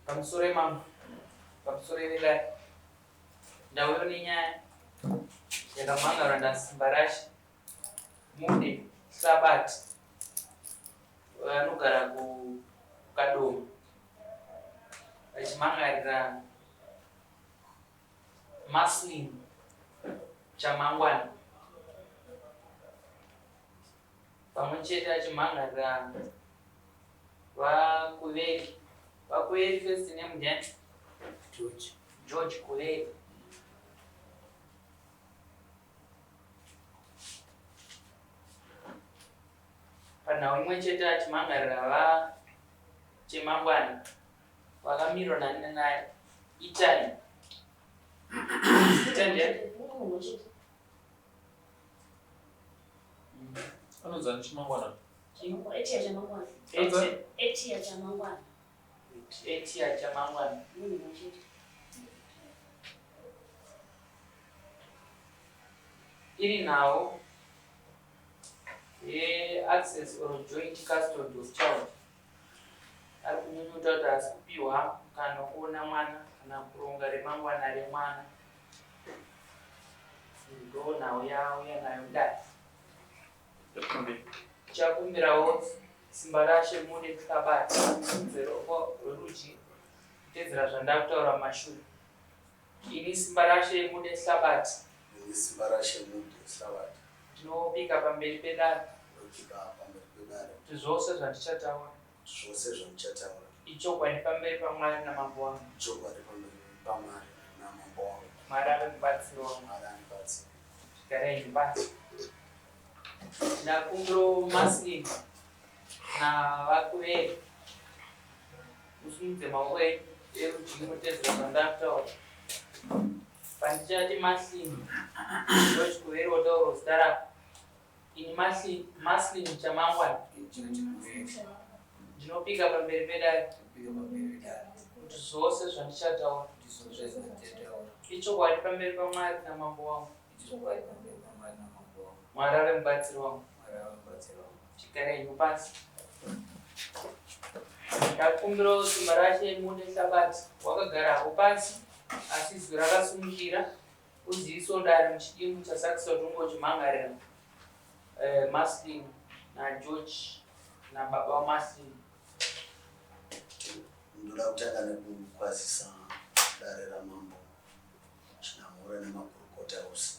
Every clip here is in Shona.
Pamusoro imambo, pamusoro vedare. Ndauyo nenyaya yakamhangarwa naSimbarashe Mude Hlabati vanogara kuKadoma vachimhangarira Maslin Chamangwana pamwe chete achimhangarira VaKuveri. VaKuveri first name ndiani? George. George Kuveri. Panhau imwe chete achimhangarira VaChemangwana vakamirwa naItai. Itai ndiani? Anonzi ani Chimangwana? Etia Chamangwana. Etia Chamangwana. Etia Chamangwana. Munhu mumwe chete. Iri nhau yeaccess or joint custody of child. Ari kunyunyuta kuti haasi kupiwa mukana wekuona mwana kana kuronga remangwana remwana. Ndo nhau yauya nayo kudai. Tichakumbirawo simba rashe mude kusabata ruoko rwerudyi kutedzera zvandakutaura mumashure. Ini simba rashe mude hlabati. Ini simba rashe mude hlabati. Ndinopika pamberi pedare. Ndinopika pamberi pedare. Kuti zvose zvandichataura. Zvose zvandichataura. Ichokwadi pamberi paMwari namambo wangu. Ichokwadi pamberi paMwari namambo wangu. Mwari ave mubatsiri wangu. Mwari andibatsire. Chigarai henyu pasi. Ndakumbiro Maslin naVaKuveri musimudze maoko enyu erudyi mutedzera zvandakutaura. Pandichati Maslin George Kuveri wotaura zita rako. Ini Maslin Chamangwana ndinopika pamberi pedare kuti zvose zvandichataura ichokwadi pamberi paMwari namambo wangu. Mwari ave mubatsiri wangu. Chigara henyu pasi. Ndakumbirawo simba rashe mune hlabati wakagara hako pasi asi izwi rakasumukira uzivisewo dare muchidimbu chasakisa kuti unge uchimhangarira eh, Maslin naGeorge nababa vaMaslin. Ndoda kutanga nekukwazisa dare ramambo Chinamhora nemakurukota ose.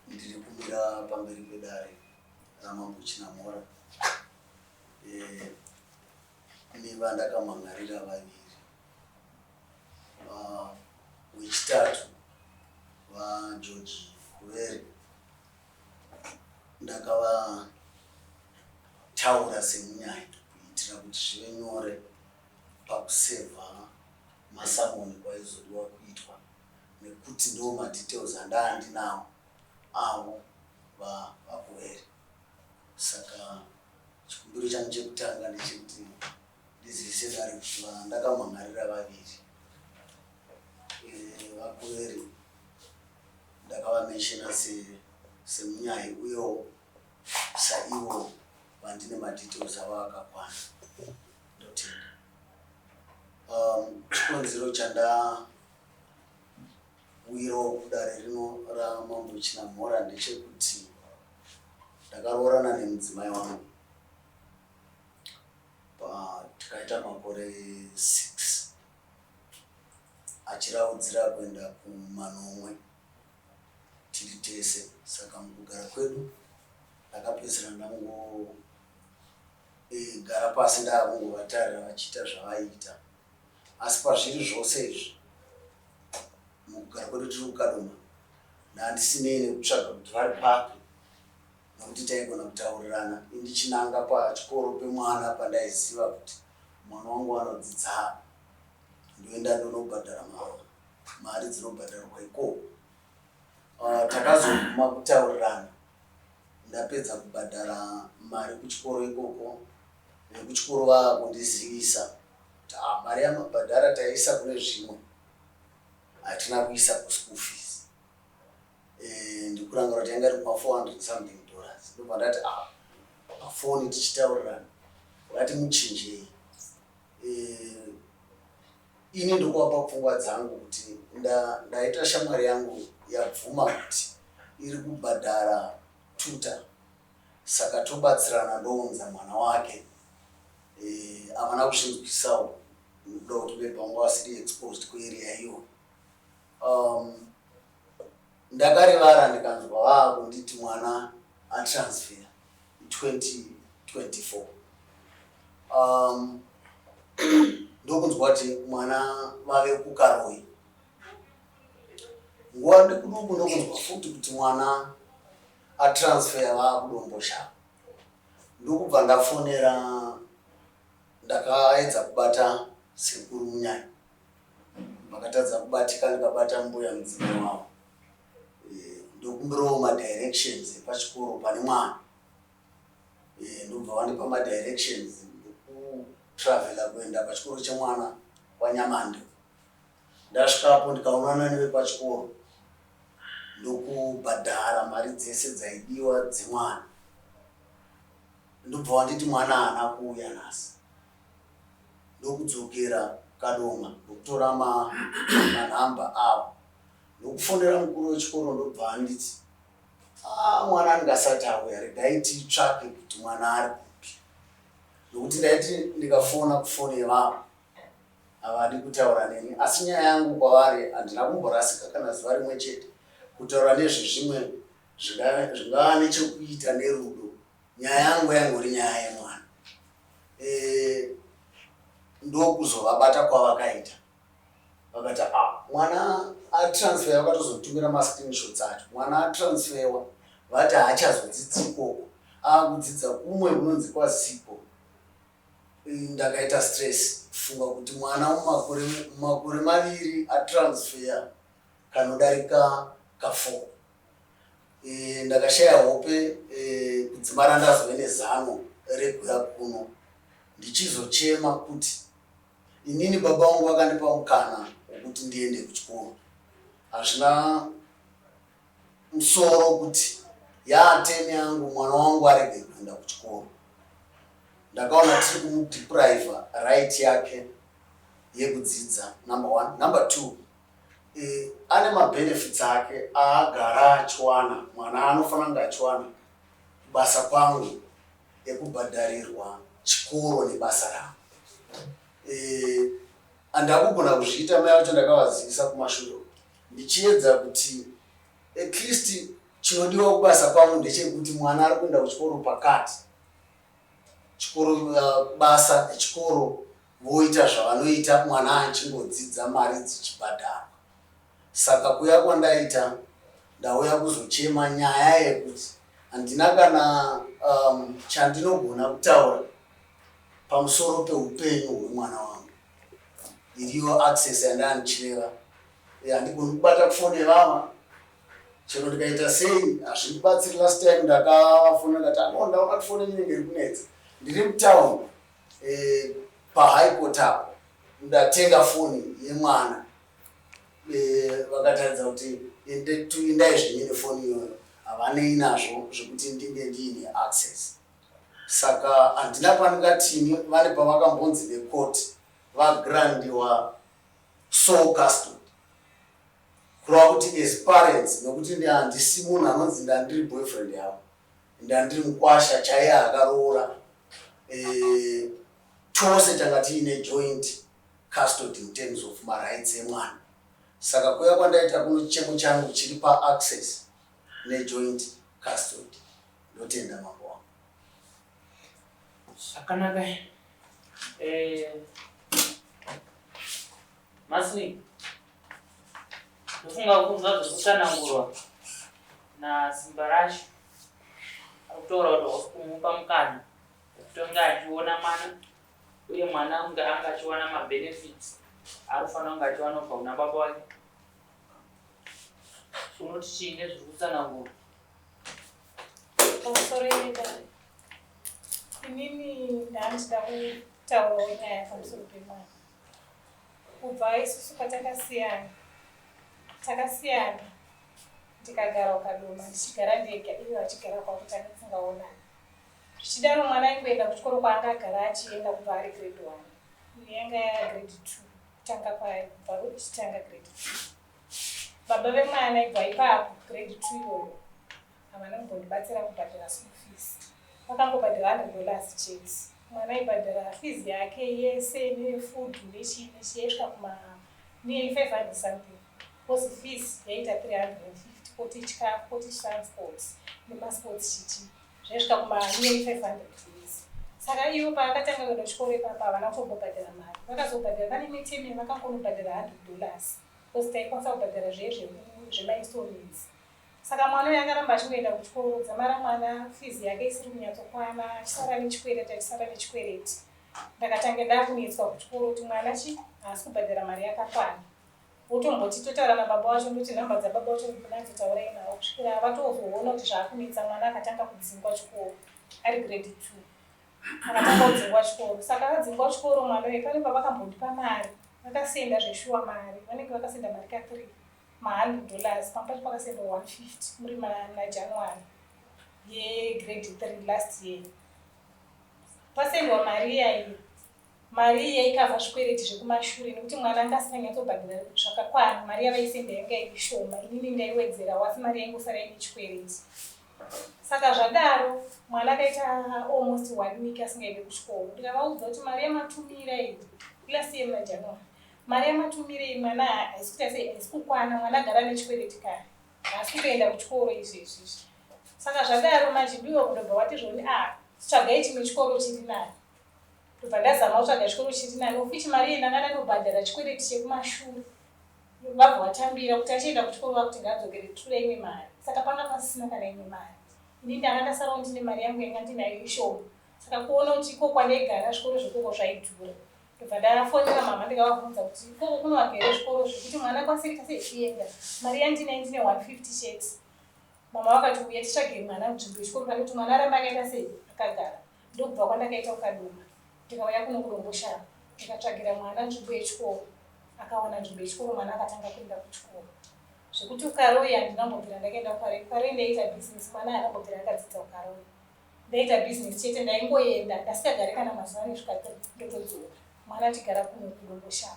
Ndiri kumira pamberi pedare ramambo Chinamhora eh, nevandakamhan'arira vaviri. Wechitatu vaGeorge Kuvere ndakavataura semunyai kuitira kuti zvive nyore pakusevha masamoni kwaizodiwa kuitwa nekuti ndo madetails andaandinawo avo vaKuvere. Saka chikumbiro changu chekutanga ndechekuti ndizivise dare kuti vandakamhan'arira vaviri eh, vaKuvere ndakavamenshena semunyai uyewo saivo vandine madetails avo akakwana. Ndotenda. Chikonzero chandawirawo kudare rino raMambo Chinamhora ndechekuti ndakaroorana nemudzimai wangu tikaita makore 6 achiraudzira kuenda kumanomwe tiri tese saka mukugara kwedu ndakapedzisira ndango Gara pasi ndakungovatarira vachiita zvavaiita asi pazviri zvose izvi mukugara kwedu tiri kuKadoma ndandisinei nekutsvaga kuti vari papi nekuti taigona kutaurirana indichinanga pachikoro pemwana pandaiziva kuti mwana wangu anodzidza ndoenda ndonobhadhara mari dzinobhadharwa ikoko. Uh, takazoguma kutaurirana Ndapedza kubhadhara mari kuchikoro ikoko vekuchikoro vaakundizivisa kuti ah, mari yamabhadhara taisa kune zvimwe hatina kuisa kuschool fees. Eh, ndikurangarira kuti yanga iri kuma 400 something dollars ndobva ndati ah, pafoni tichitaurirana vati muchinjei. Ini ndokuvapa pfungwa dzangu kuti ndaita shamwari yangu yabvuma kuti iri kubhadhara tutor saka tobatsirana ndounza mwana wake. Havana kuzvinzwisawo nekuda kuti maybe vanga vasiri exposed kuarea iyoyo. Ndakarivara ndikanzwa vaakunditi mwana atransfer 2024. Ndokunzwa kuti mwana vave kuKaroi. Nguva duku ndokunzwa futi kuti mwana atransfer vaakuDomboshava. Ndokubva ndafonera, ndakaedza kubata sekuru Munyanya, vakatadza kubatika, ndikabata mbuya mudzimai wavo. Ndokumbirawo madirections epachikoro pane mwana. Ndobva vandipa madirections, ndokutravhela kuenda pachikoro chemwana kwaNyamande. Ndasvikapo ndikaonana nevepachikoro ndokubhadhara mari dzese dzaidiwa dzemwana. Ndobva vanditi mwana haana kuuya nhasi. Ndokudzokera Kadoma ndokutora manhamba avo ndokufonera mukuru wechikoro, ndobva anditi, "Ah, mwana anenge asati auya, regai titsvake kuti mwana ari kupi," nokuti ndaiti ndikafona kufoni yevavo havadi kutaura neni. Asi nyaya yangu kwavari handina kumborasika kana zuva rimwe chete kutaura nezvezvimwe zvingava nechekuita nerudo. Nyaya yangu yaingori nyaya yemwana. Ndokuzovabata kwavakaita, vakati, "Ah, mwana atransfer." Vakatozotumira mascreenshots acho. Mwana atransferwa, vati haachazodzidzi ikoko, akudzidza kumwe kunonzi kwaZipo. Ndakaita stress kufunga kuti mwana mumakore 2 atransfer kanodarika ka4. Ndakashaya hope kudzimara ndazove nezano rekuuya kuno ndichizochema kuti inini baba vangu vakandipa mukana wekuti ndiende kuchikoro. Hazvina musoro kuti yaateni yangu mwana wangu arege kuenda kuchikoro. Ndakaona tiri kumudepriva right yake yekudzidza, number one. Number two, ane mabenefits ake aagara achiwana, mwana anofanira kunge achiwana kubasa kwangu ekubhadharirwa chikoro nebasa rangu. Handakugona kuzviita. Mai vacho ndakavazivisa kumashure ndichiedza kuti at least chinodiwa kubasa kwangu ndechekuti mwana ari kuenda kuchikoro pakati chikoro, basa echikoro voita zvavanoita, mwana achingodzidza, mari dzichibhadharwa. Saka kuya kwandaita, ndauya kuzochema nyaya yekuti handina kana chandinogona kutaura pamusoro peupenyu hwemwana wangu. Iriyo access yandaa ndichireva. Handigoni kubata kufoni yevava, chero ndikaita sei hazvindibatsiri. Last time ndakafona ndikati, "Ano, ndaona kuti foni inenge iri kunetsa, ndiri mutown pahigh court apo, ndatenga foni yemwana." Vakataridza kuti indai zvenyu nefoni iyoyo, havanei nazvo zvekuti ndinge ndiine access. Saka handina pandingatini vane pavakambonzi necourt vagrantiwa sole custody, kureva kuti as parents, nokuti handisi munhu anonzi ndandiri boyfriend yavo, ndandiri mukwasha chaiye akaroora. Tose tanga tiine joint custody in terms of marights emwana. Saka kuya kwandaita kuno, chichemo changu chiri paaccess nejoint custody. Ndotenda, mambo wangu. Zvakanaka. Masni, ndofunga kunzwa zvekutsanangurwa naSimbarashe. Ari kutaura kuti hausi kumupa mukana wekuti ange achiona mwana, uye mwana ange anga achiwana mabenefits ari kufanira kunge achiwana kubva kuna baba wake. Unoti chii nezviri kutsanangurwa? Pamusoro yedare, inini ndandida kutaurawo nyaya pamusoro pemwana. Kubva isusu patakasiyana, takasiyana, ndikagara uKadoma, ndichigara ndega, ivo vachigara kwavo, tanga tisingaonani. Zvichidaro, mwana aingoenda kuchikoro kwaanga agara achienda kubva ari grade 1, iyo yanga yaa grade 2. Kutanga kwayo kubva ichitanga grade 2. Baba vemwana ibva ipapo grade 2 iyoyo havana kumbondibatsira kubhadhara school fees. Vakangobhadhara $100 chete. Mwana aibhadhara fees yake yese nefood nechii nechii yaisvika kuma nearly 500 something. Because fees yaiita 350 koti chikafu koti transport nemasports chichi zvaisvika kuma nearly 500 yes. Saka ivo paakatanga kuenda kuchikoro ipapa havana kutombobhadhara mari. Vakazobhadhara pane imwe term yavakangonobhadhara $100 because taikwanisa kubhadhara zviye zvemainstallments. Saka mwana uyu akaramba achingoenda kuchikoro dzamara mwana fees yake isiri kunyatsokwana achisara nechikwereti achisara nechikwereti. Ndakatange ndakunetswa kuchikoro kuti mwana chi haasi kubhadhara mari yakakwana. Votomboti totaura nababa wacho ndoti nhamba dzababa wacho nadzo taurai navo kusvikira vatozoona kuti zvaakunetsa mwana akatanga kudzingwa chikoro ari grade 2. Akatanga kudzingwa chikoro. Saka akadzingwa chikoro mwana uyu pane pavakambondipa mari. Vakasenda zveshuwa mari. Vanenge vakasenda mari ka 3 ma$100 pamwe pacho pakasendwa 150 muri muna January yegrade 3 last year. Pasendwa mari iya iyi mari iyi yaikavha zvikwereti zvekumashure nekuti mwana anga asinganyatsobhadhara zvakakwana. Mari yavaisenda yanga iri shoma, inini ndaiwedzerawo asi mari yaingosara ine chikwereti. Saka zvadaro mwana akaita almost one week asingaendi kuchikoro. Ndikavaudza kuti mari yamatumira iyi last year muna January mari yamatumira iyi mwana haisi kuita sei haisi kukwana mwana agara nechikwereti kare haasi kutoenda kuchikoro izvezvi izvi. Saka zvadaro manje ndiwo kundobva wati zvoni ah tsvagai chimwe chikoro chiri nani. Ndobva ndazama kutsvaga chikoro chiri nani ofichi mari iyi ndanga ndanobhadhara chikwereti chekumashure. Vabva vatambira kuti achienda kuchikoro vakuti ngaadzokere tura imwe mari. Saka panga pasisina kana imwe mari. Ini ndanga ndasarawo ndine mari yangu yanga ndinayo ishoma. Saka kuona kuti iko kwandaigara zvikoro zvekoko zvaidhura. Ndobva ndafonera mama ndikavabvunza kuti ikoko kunovaka here zvikoro zvekuti mwana akwanise kuita sei kuenda. Mari yandinayo ndine 150 chete. Mama vakati uya titsvage mwana nzvimbo yechikoro pane kuti mwana arambe akaita sei akagara. Ndokubva kwandakaita kuKadoma. Ndikauya kuno kuDomboshava ndikatsvagira mwana nzvimbo yechikoro. Akawana nzvimbo yechikoro mwana akatanga kuenda kuchikoro. Zvekuti kuKaroi handina kumbobvira ndakaenda kuKaroi. KuKaroi ndaiita business mwana haana kumbobvira akadzidza kuKaroi. Ndaiita business chete ndaingoenda ndasikagari kana mazuva anosvika 3 ndotodzoka. Mwana achigara kuno kuDomboshava.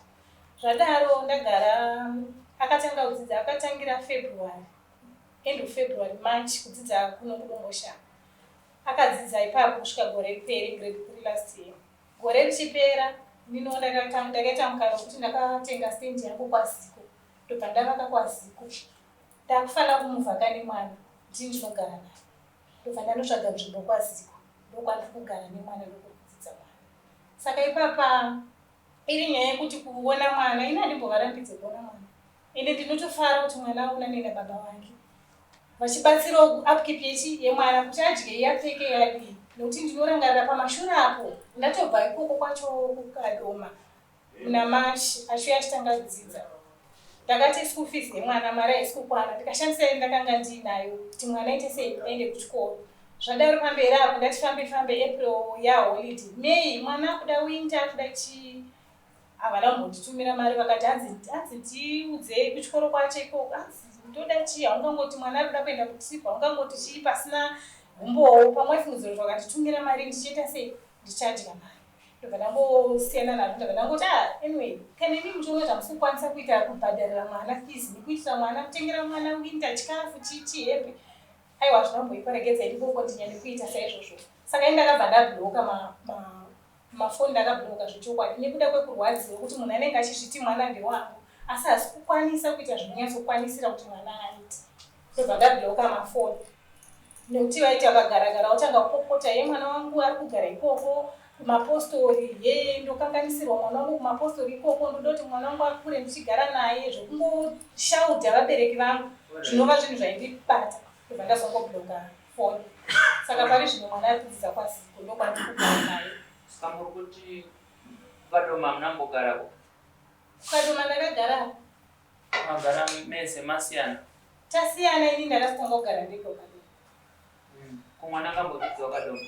Zvadaro ndagara akatanga kudzidza akatangira February end of February March kudzidza kuno kuDomboshava. Akadzidza ipapo kusvika gore ripere grade 3 last year. Gore richipera ininiwo ndakaita mukana wekuti ndakatenga stand yangu kwaZiko ndobva ndavaka kwaZiko. Ndakufanira kumuvhaka nemwana ndini ndinogara naye. Ndobva ndanotsvaga nzvimbo kwaZiko ndokwandiri kugara nemwana ndokudzidzisa mwana. Saka ipapa iri nyaya yekuti kuona mwana ini handimbovarambidze kuona mwana. Ende ndinotofara kuti mwana aonane nababa vake vachibatsirawo upkeep yechi yemwana kuti adye apfeke adii nekuti ndinorangarira pamashure apo ndatobva ikoko kwacho kuKadoma muna March achiuya achitanga kudzidza ndakati school fees yemwana mari haisi kukwana ndikashandisa yandakanga ndiinayo kuti mwana aite sei aende kuchikoro zvadaro pamberi apo ndati fambe fambe April yaholiday May mwana akuda winter akuda chii havana kumbonditumira mari vakati hanzi hanzi ndiudze kuchikoro kwacho ikoko hanzi ndoda chii haungangoti mwana ari kuda kuenda kutrip haungangoti chii pasina umbowo pamwe aifungidzira kuti vakanditumira mari ndichiita sei ndichadya mari ndobva ndangosiyana nazvo ndobva ndangoti ah anyway kana imi muchiona kuti hamusi kukwanisa kuita kubhadharira mwana fees nekuitira mwana kutengera mwana winter chikafu chichi hembe aiwa zvinomboikwa regedzai ndingokontinya nekuita saizvozvo saka ini ndakabva ndabloka mafoni ndakabloka zvechokwadi nekuda kwekurwadziwa kuti munhu anenge achizviti mwana ndewangu asi haasi kukwanisa kuita zvinonyatsokwanisira kuti mwana aite ndobva ndabloka mafoni nekuti vaiti vakagaragara votanga kupopota ye mwana wangu ari kugara ikoko kumapostori ye ndokanganisirwa mwana wangu kumapostori ikoko ndoda kuti mwana wangu akure ndichigara naye zvekungoshaudha vabereki vangu zvinova zvinhu zvaindibata ndobva ndazongobloka foni saka pari zvino mwana ari kudzidza kwaZiko ndokwandiri kugara naye. Saka muri kuti kuKadoma hamuna kumbogarako? KuKadoma ndakagara. Magara mese masiyana? Tasiyana ini ndakazotanga kugara ndega kuKadoma. Ko mwana akambodzidza kuKadoma?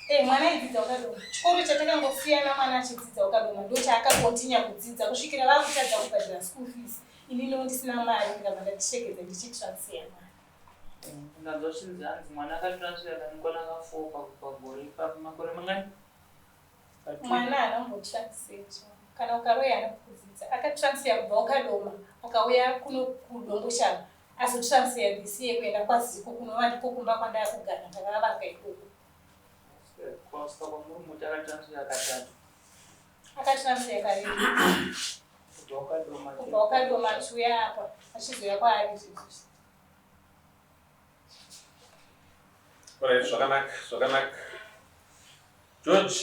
Eh, mwana aidzidza kuKadoma. Chikoro chatakangosiyana mwana achidzidza kuKadoma ndochaakakontinya kudzidza kusvikira vakutadza kubhadhara school fees. Ininiwo ndisina mari ndikabva ndatichegedza ndichitransfer mwana. Ndanzwa zvichinzi hanzi mwana akatransfer kanokwana ka4 pagore ipapo makore mangani? Mwana haana kumbotransfer. Kana ukaroya haana kukudzidza. Akatransfer kubva kuKadoma akauya kuno kuDomboshava azotransfer this year kuenda kwaZiko kunova ndiko kumba kwandakugara ndakavaka ikoko. Kwasvika kwamuri muti akatransfer katatu. Akatransfer kaviri. Kubva kuKadoma. Kubva kuKadoma achiuya apa achizouya kwaari izvezvi. Alright, zvakanaka, zvakanaka. George.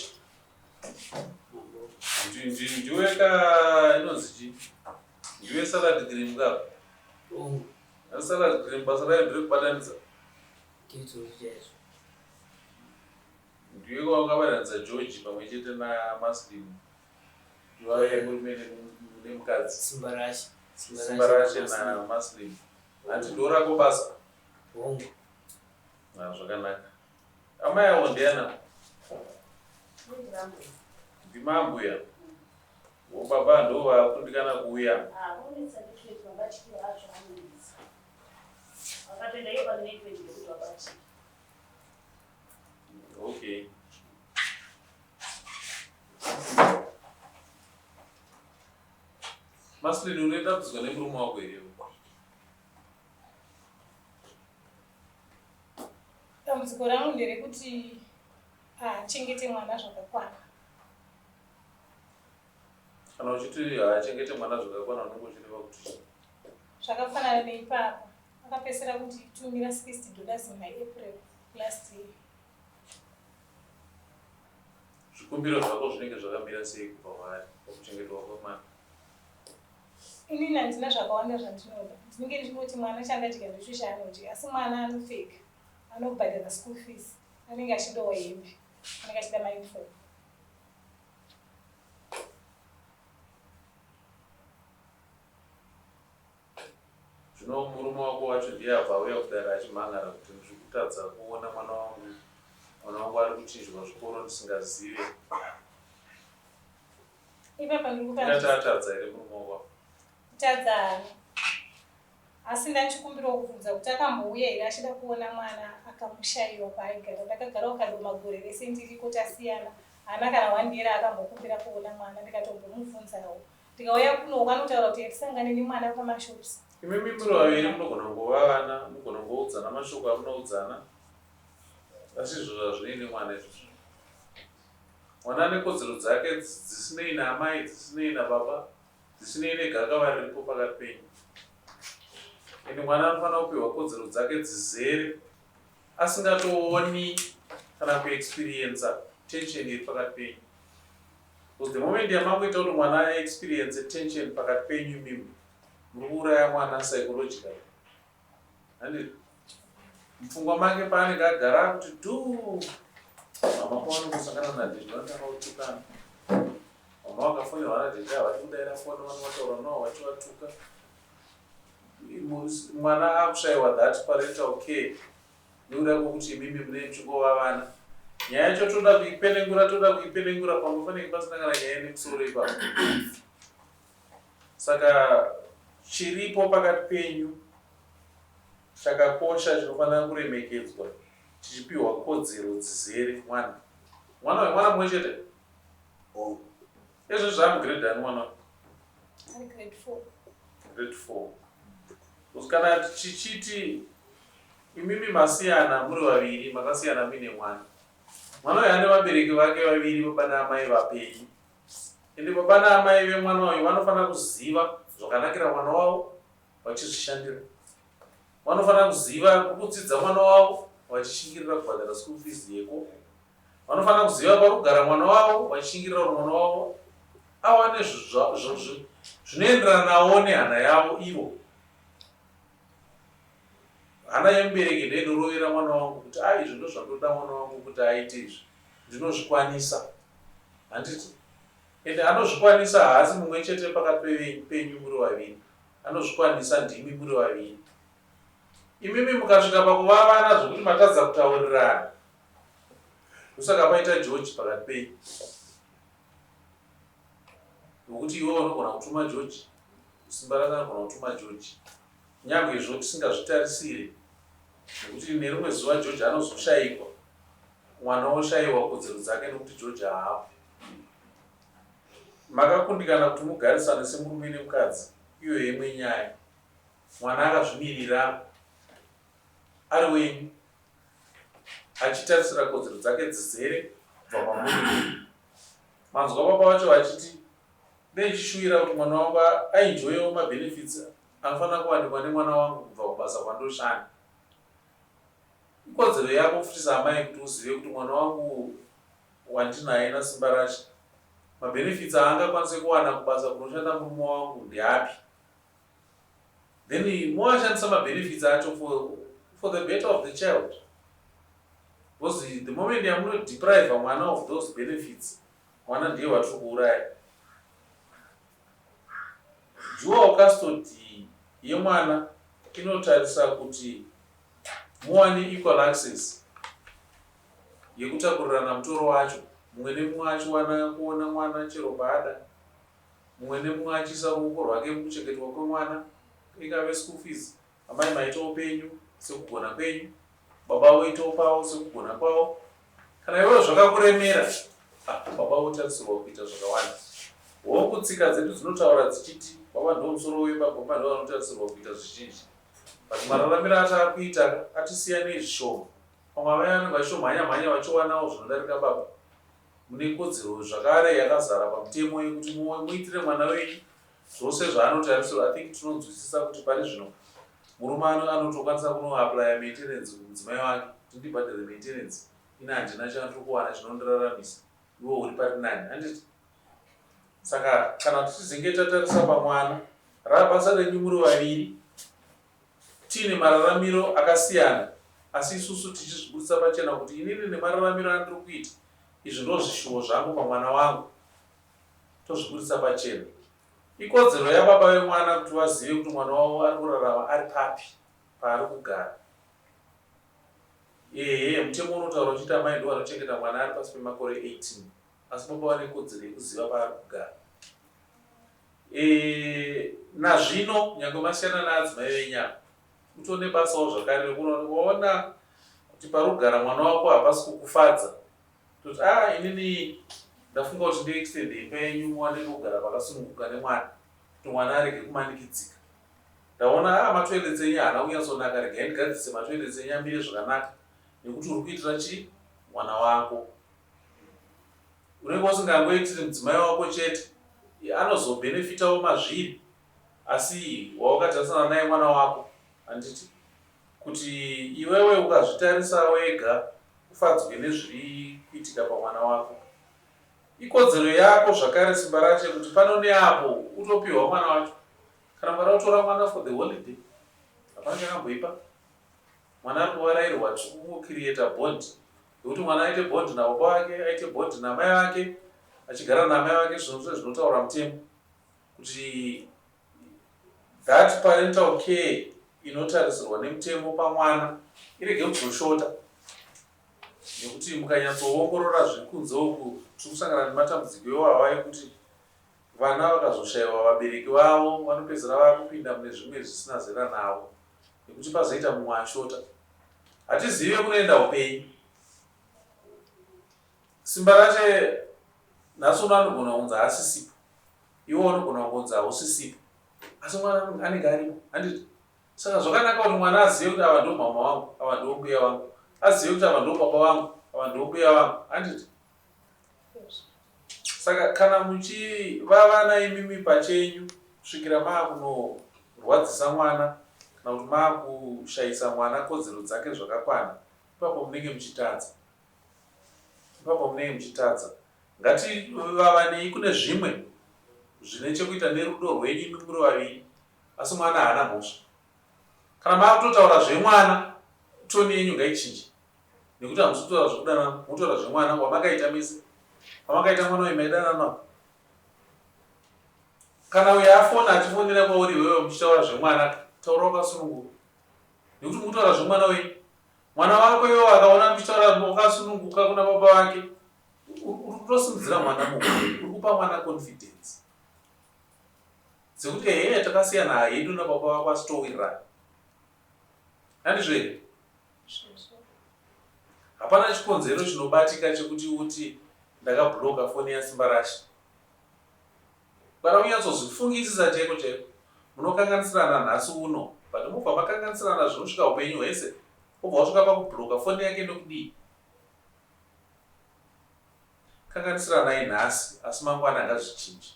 Ndiwe ka inonzi chii? Ndiwe salad cream ka? Oh. Salad cream basa rayo nderekubatanidza. Ndizvo chaizvo. Ndiwe wakabatanidza George pamwe chete naMaslim. Ndiwe murume nemukadzi. Simbarashe. Simbarashe naMaslim. Hanti ndorako basa? Hongu. Ah, zvakanaka. Amai avo ndiana? Ndimambuya. Vo baba ndo vakundikana kuuya. Ah, vonetsa network mabatikiro acho anonetsa. Vakatoenda iyo pane network yekuti vabatike. Okay. Maslin unoita kuzwa nemurume wako here? Dambudziko rangu nderekuti haachengete mwana zvakakwana. Kana uchiti haachengete mwana zvakakwana unenge uchireva kuti chii? Zvakafanana neipapa akapedzisira kunditumira 60 dollars muna April last year. Zvikumbiro zvako zvinenge zvakamira sei kubva kwaari pakuchengetwa kwemwana? Inini handina zvakawanda zvandinoda. Ndinenge ndichingoti mwana chandadya ndicho chaanodya asi mwana anopfeka, anobhadhara school fees, anenge achidawo hembe, anenge achida mauniform. Zvino murume wako wacho ndiye abva auya kudare achimhan'ara kuti ndiri kutadza kuona mwana wangu, mwana wangu ari kuchinjwa zvikoro ndisingazive. Ipapa ndiri kupa Ndingati atadza here murume wako apa? Kutadza haana. Asi ndachikumbirawo kubvunza kuti akambouya here achida kuona mwana akamushaiwa paaigara. Ndakagarawo Kadoma gore rese ndiriko tasiyana. Haana kana one day raakambokumbira kuona mwana ndikatombomubvunzawo. Ndikauya kuno anotaura kuti hatisangane nemwana pamashops. Imimi muri vaviri munogona kungova vana, munogona kungoudzana mashoko amunoudzana. Asi izvozvo hazvinei nemwana izvozvo. Mwana ane kodzero dzake dzisinei naamai, dzisinei nababa, dzisinei negakava riripo pakati penyu. Ende mwana anofanira kupihwa kodzero dzake dzizere asingatooni kana kuexperiencer tension iri pakati penyu. Because the moment yamakuita kuti mwana aexperience tension pakati penyu imimi, muri kuuraya mwana psychologically. Handiti? Mupfungwa make paanenge agara akuti dhuu, mama pavanongosangana nadhedhi vanotanga kutukana. Mama vakafonerwa nadhedhi havadi kudaira foni vanovataura navo vachivatuka. Mwana akushaiwa that parental care nekuda kwekuti imimi munenge muchingova vana. Nyaya yacho toda kuipenengura toda kuipenengura pamwe panenge pasina kana nyaya ine musoro ipapo. Saka chiripo pakati penyu chakakosha chinofanira kuremekedzwa chichipiwa kodzero dzizere mwana. Mwana uyu mwana mumwe chete? Hongu. Izvozvi zvaamugrade ani mwana uyu? Ari grade 4. Grade 4. Because kana tichiti imimi masiyana muri vaviri, makasiyana muine mwana. Mwana uyu ane vabereki vake vaviri baba naamai vapenyu. Ende baba naamai vemwana uyu vanofanira kuziva zvakanakira mwana wavo vachizvishandira. Vanofanira kuziva kukudzidza mwana wavo vachishingirira kubhadhara school fees yeko. Vanofanira kuziva pari kugara mwana wavo vachishingirira kuti mwana wavo awane zvinoenderana navo nehana yavo ivo. Hana yemubereki ndiyo inorovera mwana wangu kuti a izvi ndozvandoda mwana wangu kuti aite izvi ndinozvikwanisa. Handiti? Ende anozvikwanisa haasi mumwe chete pakati penyu muri vaviri. Anozvikwanisa ndimi muri vaviri. Imimi mukasvika pakuvavana zvekuti matadza kutaurirana. Ndosaka paita George pakati penyu. Nokuti iwe unogona kutuma George, simba rake anogona kutuma George. Nyangwe izvo tisingazvitarisire nekuti nerimwe zuva George anozoshaikwa, mwana oshaiwa kodzero dzake nekuti George haapo. Makakundikana kuti mugarisane semurume nemukadzi iyo imwe nyaya. Mwana akazvimirira ari wenyu achitarisira kodzero dzake dzizere kubva kwamuri. Manzwa baba vacho vachiti dei ndichishuwira kuti mwana wangu aenjoyewo mabenefits anofanira kuwanikwa nemwana wangu kubva kubasa kwandoshanda. Ikodzero yako futi saamai kuti uzive kuti mwana wangu wandinaye naSimbarashe mabenefits aangakwanise kuwana kubasa kunoshanda murume wangu ndeapi. Then moashandisa mabenefits acho for the better of the child. Because the moment yamunodeprive mwana of those benefits, mwana ndiye watiri kuuraya. Dual custody yemwana inotarisa kuti muwane equal access yekutakurirana mutoro wacho, mumwe nemumwe achiwana kuona mwana chero paada, mumwe nemumwe achiisa ruoko rwake mukuchengetwa kwemwana, ingave school fees, amai maitawo penyu sekugona kwenyu, baba voitawo pavo sekugona kwavo. Kana iwewe zvakakuremera, baba votarisirwa kuita zvakawanda. Hongu tsika dzedu dzinotaura dzichiti baba ndiwo musoro wemba, baba ndivo vanotarisirwa kuita zvizhinji. But mararamiro ataakuita atisiyanei zvishoma. Pamwe amai vanenge vachitomhanya mhanya vachiwanawo zvinodarika baba. Mune kodzero zvakare yakazara pamutemo yekuti muitire mwana wenyu zvose zvaanotarisirwa. I think tinonzwisisa kuti pari zvino murume anotokwanisa kunoaplya maintenance kumudzimai wake kuti ndibhadhare maintenance, ini handina chandiri kuwana chinondiraramisa, iwe uri pari nani, handiti? Saka kana tichizenge tatarisa pamwana, rabasa renyu muri vaviri, tiine mararamiro akasiyana, asi isusu tichizvibudisa pachena kuti inini nemararamiro andiri kuita izvi ndozvishuwo zvangu pamwana wangu, tozvibudisa pachena. Ikodzero yababa vemwana kuti vazive kuti mwana wavo ari kurarama ari papi, paari kugara. Ehe, mutemo unotaura uchiti amai ndivo vanochengeta mwana ari pasi pemakore 18, asi baba vane kodzero yekuziva paari kugara. E, nazvino nyange masiyana naadzimai venyu ava, utone basawo zvakare rekuona waona kuti pari kugara mwana wako hapasi kukufadza, toti ah, inini ndafunga kuti ndiextend imba yenyu muwane pekugara pakasununguka nemwana, kuti mwana arege kumanikidzika. Ndaona ah, matoilets enyu haana kunyatsonaka, regai ndigadzirise matoilets enyu amire zvakanaka, nekuti uri kuitira chii mwana wako. Unenge usingangoitiri mudzimai wako chete, anozobhenefitawo mazviri, asi wawakatarisana naye mwana wako, handiti? Kuti iwewe ukazvitarisa wega ufadzwe nezviri kuitika pamwana wako. Ikodzero yako zvakare simba rache kuti pano neapo utopihwa mwana wacho. Kana mukada kutora mwana for the holiday, hapana chakamboipa. Mwana ari kuvarairwa, tiri kungocreata bond yekuti mwana aite bond nababa vake, aite bond namai vake, achigara namai vake, zvinhu zvinotaura mutemo kuti that parental care inotarisirwa nemutemo pamwana irege kuzoshota, nekuti mukanyatsoongorora zviri kunze uku tiri kusangana nematambudziko iwawa ekuti vana vakazoshaiwa vabereki vavo vanopedzera vakupinda mune zvimwe zvisina zera navo, nekuti pazoita mumwe ashota. Hatizive kunoenda upenyu. Simba rache nhasi uno anogona kunzi haasisipo, iwe unogona kungonzi hausisipo, asi mwana anenge aripo, handiti? Saka zvakanaka kuti mwana azive kuti ava ndo mama vangu, ava ndo mbuya vangu, azive kuti ava ndo baba vangu, ava ndo mbuya vangu, handiti? Saka kana muchivavana imimi pachenyu kusvikira maakunorwadzisa mwana kana kuti maakushayisa mwana kodzero dzake zvakakwana, ipapo munenge muchitadza. Ipapo munenge muchitadza. Ngativavanei kune zvimwe zvine chekuita nerudo rwenyu imi muri vaviri, asi mwana haana mhosva. Kana maakutotaura zvemwana, toni yenyu ngaichinje, nekuti hamusi kutaura zvekudanana, munotaura zvemwana wamakaita mese. Pamakaita mwana uyu maidanana. Kana uyo afona achifonera kwauri iwewe muchitaura zvemwana, taura wakasununguka, nekuti mukutaura zvemwana wenyu. Mwana wako iwewe akaona muchitaura wakasununguka kuna baba vake, uri kutosimudzira mwana muhombe, uri kupa mwana confidence dzekuti ehe, takasiyana hedu nababa vako asi towirirana. Handizvo here? Hapana chikonzero chinobatika chekuti uti ndakabhuloka foni yaSimbarashe. Ukada kunyatsozvifungisisa chaiko chaiko munokanganisirana nhasi uno but mobva makanganisirana zvinosvika upenyu hwese wobva wasvika pakubloka foni yake nokudii. Kanganisiranai nhasi asi mangwana ngazvichinje.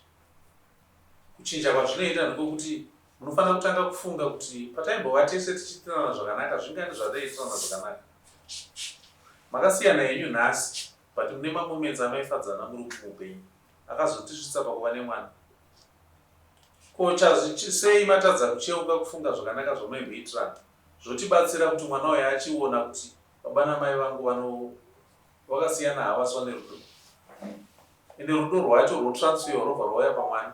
Kuchinja kwazvinoita ndekwekuti munofanira kutanga kufunga kuti pataimbova tese tichiitirana zvakanaka zvingani zvataiitirana zvakanaka. Makasiyana henyu nhasi but mune mamoments amaifadzana muri muupenyu akazotisvitsa pakuva nemwana. Ko sei matadza kucheuka kufunga zvakanaka zvamaimboitirana zvotibatsira kuti mwana uyu achiona kuti baba namai vangu vano Vakasiyana havo asi vane rudo. Ende rudo rwacho rwotransferwa rwobva rwauya pamwana.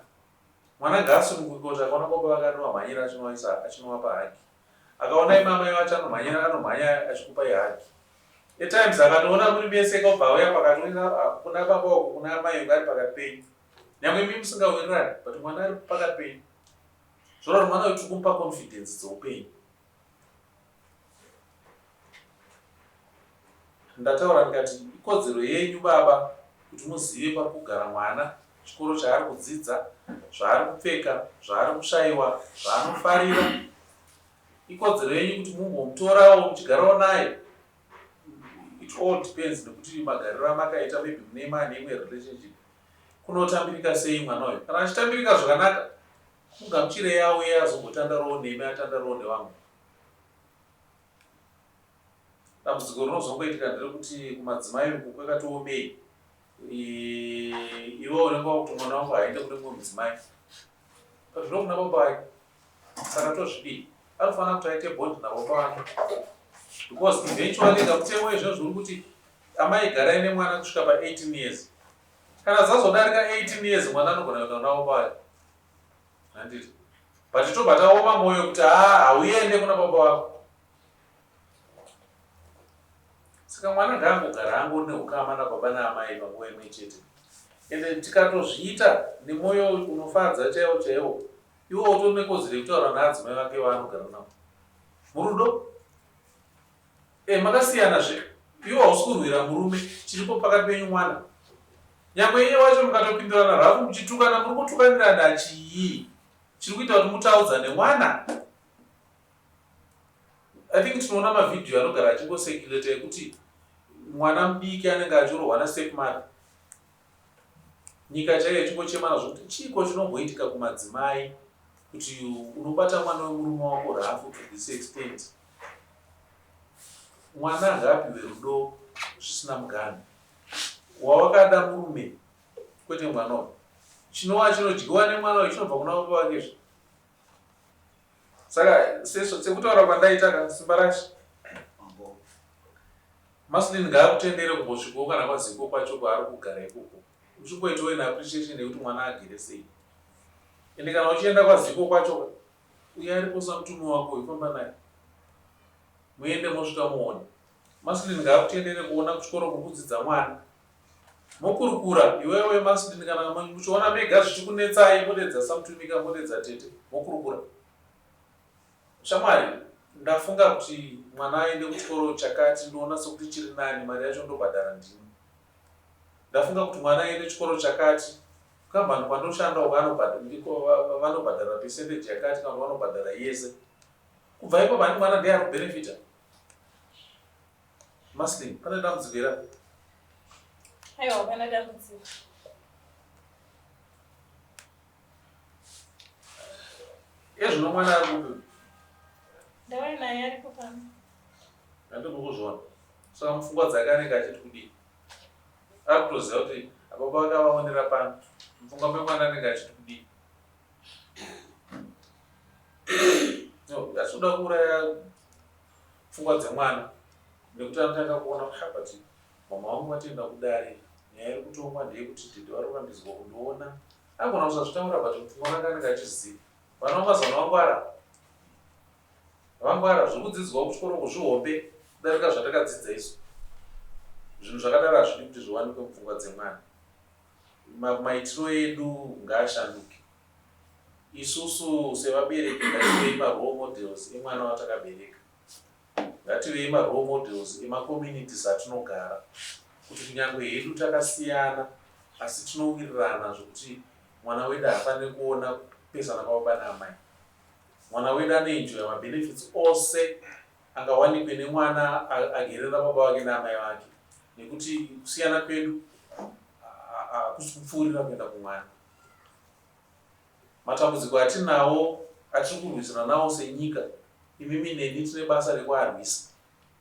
Mwana ngaasununguke kuti akaona baba vake anovamhanyira achinovaisa achinovapa hug. Akaona imi amai vacho anomhanyira anomhanya achikupai hug. At times akatoona muri mese ka obva auya pakati oenda kuna baba uko kuna amai uko ari pakati penyu. Nyangwe imi musingawirirani but mwana ari pakati penyu. Zvoreva kuti mwana uyu tiri kumupa confidence dzeupenyu. Ndataura ndikati ikodzero yenyu baba kuti muzive pari kugara mwana, chikoro chaari kudzidza, zvaari kupfeka, zvaari kushaiwa, zvaanofarira. Ikodzero yenyu kuti mumbomutorawo muchigarawo naye. It all depends nekuti magariro amakaita maybe mune mane imwe relationship. Kunotambirika sei mwana uyu? Kana achitambirika zvakanaka, mugamuchirei auye azombotandarawo nemi atandarawo nevamwe. Dambudziko rinozongoitika nderekuti kumadzimai uku kwakatiomei. Iwe unenge wakuti mwana wangu haende kune mumwe mudzimai. But ndokuna baba vake. Saka tozvidii? Anofanira kuti aite bond nababa vake. Because eventually kamutemo izvozvo uri kuti amai garai nemwana kusvika pa 18 years. Kana dzazodarika 18 years mwana anogona kuenda kuna baba vake. Handiti? But tobva taoma moyo kuti haa hauende kuna baba vako. Saka mwana ngaangogara angori neukama nababa naamai panguva imwe chete. Ende tikatozviita nemwoyo unofadza chaiwo chaiwo, iwo utori nekodzero yekutaura naadzimai vake vaanogara navo. Murudo. Eh, makasiyana zve. Iwe hausi kurwira murume, chiripo pakati penyu mwana. Nyangwe iye wacho mukatopindurana rafu muchitukana, muri kutukanirana chii? Chiri kuita kuti mutaudzane mwana. I think tinoona mavhidhiyo anogara achingosecurata ekuti mwana mudiki anenge achirohwa nastepmother. Nyika chaiyo ichingochemana zvokuti chiiko chinomboitika kumadzimai kuti unobata mwana wemurume wako rafu to this extent. Mwana ngaapiwe rudo zvisina muganhu. Wawakada murume kwete mwana uyu. Chinova chinodyiwa nemwana uyu chinobva kuna baba vake zve. Saka sekutaura kwandaita ka Simbarashe. Maslin ngaakutendere kumbosvikawo kana kwaZiko kwacho kwaari kugara ikoko. Uchingoitawo an appreciation yekuti mwana agere sei. Ende kana uchienda kwaZiko kwacho uye aripo samutume wako uyu famba naye. Muende mosvika muone. Maslin ngaakutendere kuona kuchikoro kuri kudzidza mwana. Mokurukura iwewe Maslin kana muchiona mega zvichikunetsai modedza samutumika modedza tete mokurukura. Shamwari ndafunga kuti mwana aende kuchikoro chakati ndoona sekuti chiri nani mari yacho ndobhadhara ndini. Ndafunga kuti mwana aende chikoro chakati kukambani kwandoshanda uko vanobhadhara percentage yakati kana vanobhadhara yese. Kubva ipapo hani mwana ndiye ari kubenefita. Maslin, pane dambudziko here apa? Aiwa, hapana dambudziko. Ezvino mwana ari kupi? Ndauya naye aripo pano. Handiri kuzviona. Saka mupfungwa dzake anenge achiti kudii? Ari kutoziva kuti baba vakavaonera pano. Mupfungwa memwana anenge achiti kudii? No, asi kuda kuuraya pfungwa dzemwana nekuti anotanga kuona kuti but mama vangu vatoenda kudare nyaya iri kutongwa ndeyekuti dhedhe vari kurambidzwa kundiona agona kusazvitaura but mupfungwa make anenge achiziva vana vamazano vangwara vangwara zviri kudzidzwa kuchikoro kuzvihombe kudarika zvatakadzidza isu zvinhu zvakadaro hazvidi kuti zviwanikwe mupfungwa dzemwana maitiro edu ngaashanduke Isusu sevabereki ngativei marole models emwana watakabereka. Ngativei marole models emacommunities atinogara kuti kunyangwe hedu takasiyana asi tinowirirana zvekuti Mwana wedu haafaniri kuona kupesana kwababa naamai. Mwana wedu anoenjoya mabenefits ose angawanikwe nemwana agere nababa vake naamai vake, nekuti kusiyana kwedu hakusi kupfuurira kuenda kumwana. Matambudziko atinawo atiri kurwisana nawo senyika, imimi neni tine basa rekuarwisa.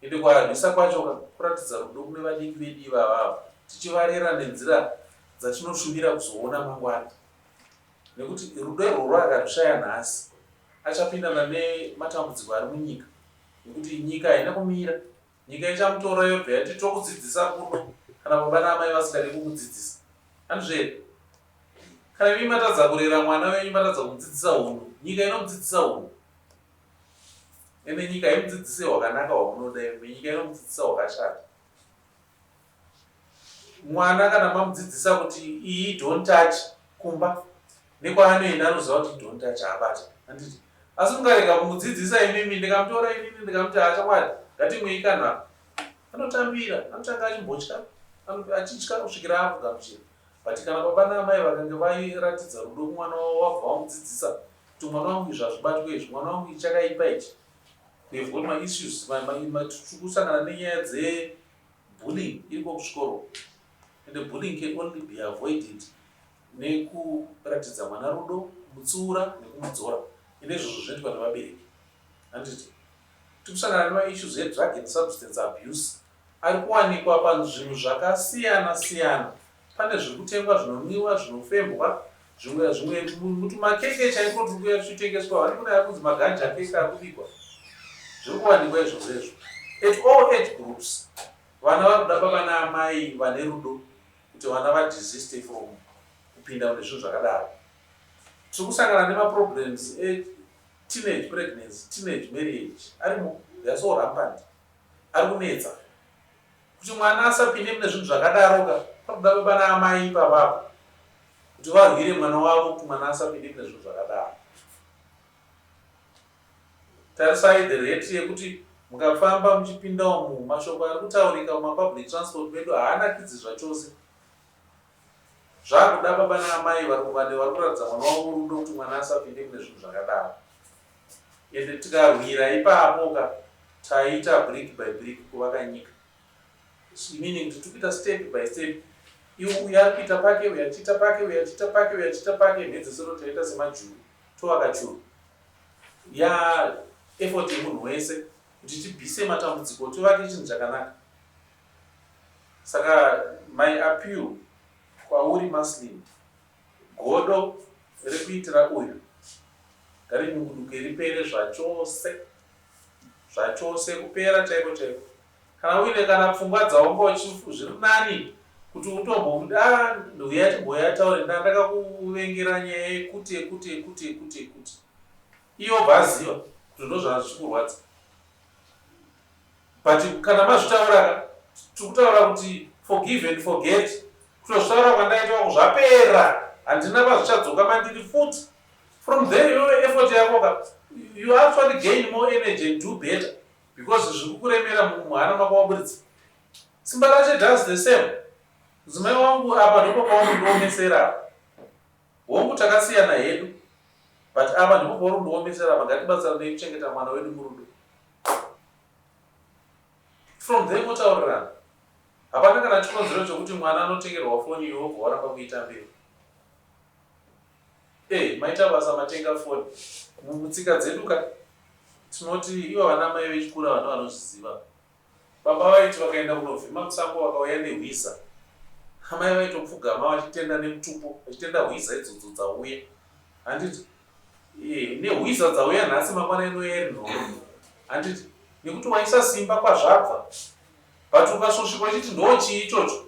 Ende kuarwisa kwacho ka kuratidza rudo kune vadiki vedu ivava ava, tichivarera nenzira dzatinoshuvira kuzoona mangwana. Nekuti rudo irworwo akarushaya nhasi, achapindana nematambudziko ari munyika. Nekuti nyika haina kumira. Nyika ichamutora yobva yati tokudzidzisa kuno kana baba naamai vasingade kukudzidzisa. Handizvo here? Kana imi matadza kurera mwana wenyu, matadza kumudzidzisa hunhu, nyika inomudzidzisa hunhu. Ende nyika haimudzidzise hwakanaka hwamunoda imi, nyika inomudzidzisa hwakashata. Mwana kana mamudzidzisa kuti iyi don't touch kumba, nekwaanoenda anoziva kuti don't touch haabate. Handiti? Asi mukarega kumudzidzisa imimi, ndikamutora inini ndikamuti haa chokwadi, ngatimwei kanhu apa. Anotambira, anotanga achimbotya, achitya kusvikira akugamuchira. But kana baba naamai vakange vairatidza rudo kumwana wavo vabva vamudzidzisa kuti mwana wangu izvi hazvibatwe izvi, mwana wangu ichi chakaipa ichi. We have got maissues, tiri kusangana nenyaya dzebullying iriko kuchikoro. And bullying can only be avoided nekuratidza mwana rudo, kumutsiura nekumudzora. Ende izvozvo zvinoitwa nevabereki. Handiti? Tiri kusangana nemaissues edrug and substance abuse ari kuwanikwa pazvinhu zvakasiyana siyana. Pane zviri kutengwa zvinonwiwa, zvinofembwa, zvimwe zvimwe mutumakeke chaiko turi kuuya tuchitengeswa, vani kune ari kunzi maganja keke ari kubikwa. Zviri kuwanikwa izvozvo izvo. At all age groups, vana vari kuda baba naamai vane rudo kuti vana vadesiste from kupinda mune zvinhu zvakadaro. Tiri kusangana nemaproblems eteenage pregnancy, teenage marriage arimo, they are so rampant, ari kunetsa. Kuti mwana asapinde mune zvinhu zvakadaro ka, panoda baba naamai ipapapa kuti varwire mwana wavo kuti mwana asapinde mune zvinhu zvakadaro. Tarisai the rate yekuti mukafamba muchipinda umu, mashoko ari kutaurika mumapublic transport medu haanakidzi zvachose. Zvakuda baba naamai vari vari kuratidza mwana wavo rudo kuti mwana asapinde mune zvinhu zvakadaro. Ende tikarwira ipapo ka, taita brick by brick kuvaka nyika. Meaning kuti tiri kuita step by step. Iwe uyu ari kuita pake, uyu achiita pake, uyu achiita pake, uyu achiita pake, mhedzisiro taita semajuru, tovaka churu. Ya effort yemunhu wese kuti tibvise matambudziko tivake chinhu chakanaka. Saka my appeal kwauri Maslin, godo rekuitira uyu ngarinyunguduke ripere zvachose zvachose kupera chaiko chaiko. Kana uine kana pfungwa dzaunga uchifu zviri nani kuti utombomuti ah huya timboya taure nda ndakakuvengera nyaya yekuti yekuti yekuti yekuti yekuti. Iye obva aziva kuti ndozvazvichikurwadza. But kana mazvitaura ka tiri kutaura kuti forgive and forget. Kutozvitaura kwandaita wangu zvapera handina pazvichadzoka mandiri futi. From there iwewe effort yako ka you actually gain more energy and do better because zviri kukuremera muhana mako waburitsa. Simba rache does the same. Mudzimai wangu apa ndipo paunondiomesera apa. Hongu takasiyana hedu but apa ndipo paunondiomesera apa ngatibatsiranei kuchengeta mwana wedu murudo. From there motaurirana. Hapana kana chikonzero chokuti mwana anotengerwa foni iwe wobva waramba kuitambira. Eh, maita basa matenga foni. Mutsika dzedu ka tinoti ivo vana mai vechikura vana vanozviziva. Baba vaiti vakaenda kunovhima musango vakauya nehwiza. Amai vaitopfugama vachitenda nemutupo, vachitenda hwiza idzodzo dzauya. Handiti? Eh, nehwiza dzauya nhasi mangwana inouya iri nhoro. Handiti? Nekuti waisa simba kwazvabva. But ukasvosvikwa uchiti ndochii ichocho,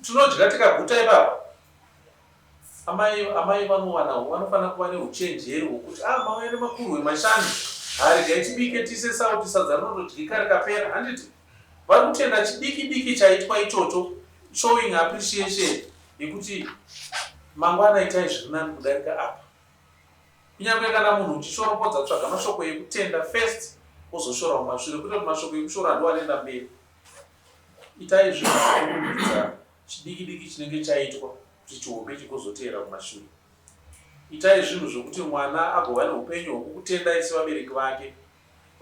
tinodya tikaguta ipapa. Amai amai vanowana vanofanira kuva neuchenjeri hwokuti ah mauya nemakurwe mashanu haregai tibike tiise sauti sadza rinotodyika rikapera handiti vari kutenda chidiki diki chaitwa ichocho showing appreciation yekuti mangwana itai zviri nani kudarika apa kunyange kana munhu uchishoropodza tsvaga mashoko ekutenda first wozoshora mumashure kwete kuti mashoko ekushora ndiwo anoenda mberi itai zvinhu zvekurumbidza chidiki diki chinenge chaitwa kuti chihombe chigozoteera kumashure. Itai zvinhu zvokuti mwana agova neupenyu hwokukutendai sevabereki vake.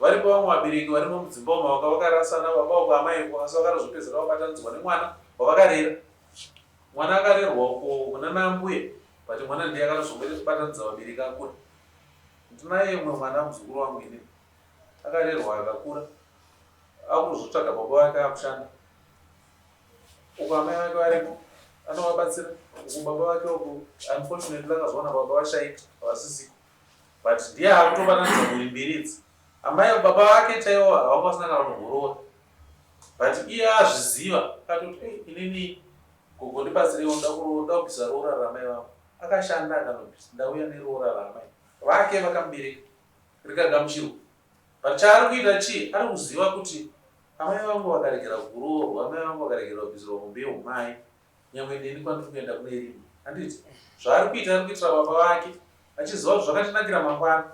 Varipo vamwe vabereki varimo mudzimba umu vanga vakarasana baba uko amai uko asi vakarozopedzera vabatanidzwa nemwana wavakarera. Mwana akarerwa uko kunana ambuya but mwana ndiye akatozongobatanidza vabereki akura. Ndinaye umwe mwana muzukuru wangu inini akarerwa akakura akutozotsvaga baba vake akushanda uko amai vake variko anovabatsira uku baba vake uku unfortunately akazowana baba vashaika havasisiko but ndiye akutobatanidza mhuri mbiri idzi amai baba vake chaivo havanga vasina kana kunomhorora but iye azviziva akatoti hey, inini gogo ndibatsireiwo ndoda kubvisa roora ramai vangu akashanda akanobvisa ndauya neroora ramai vake vakamubereka rikagamuchirwa but chaari kuita chii ari kuziva kuti amai vangu vakaregera kuroorwa amai vangu vakaregera kubvisirwa mombe yeumai nyangwe neni kwandiri kuenda kune rimwe handiti zvaari kuita ari kuitira baba vake achiziva kuti zvakatinakira mangwana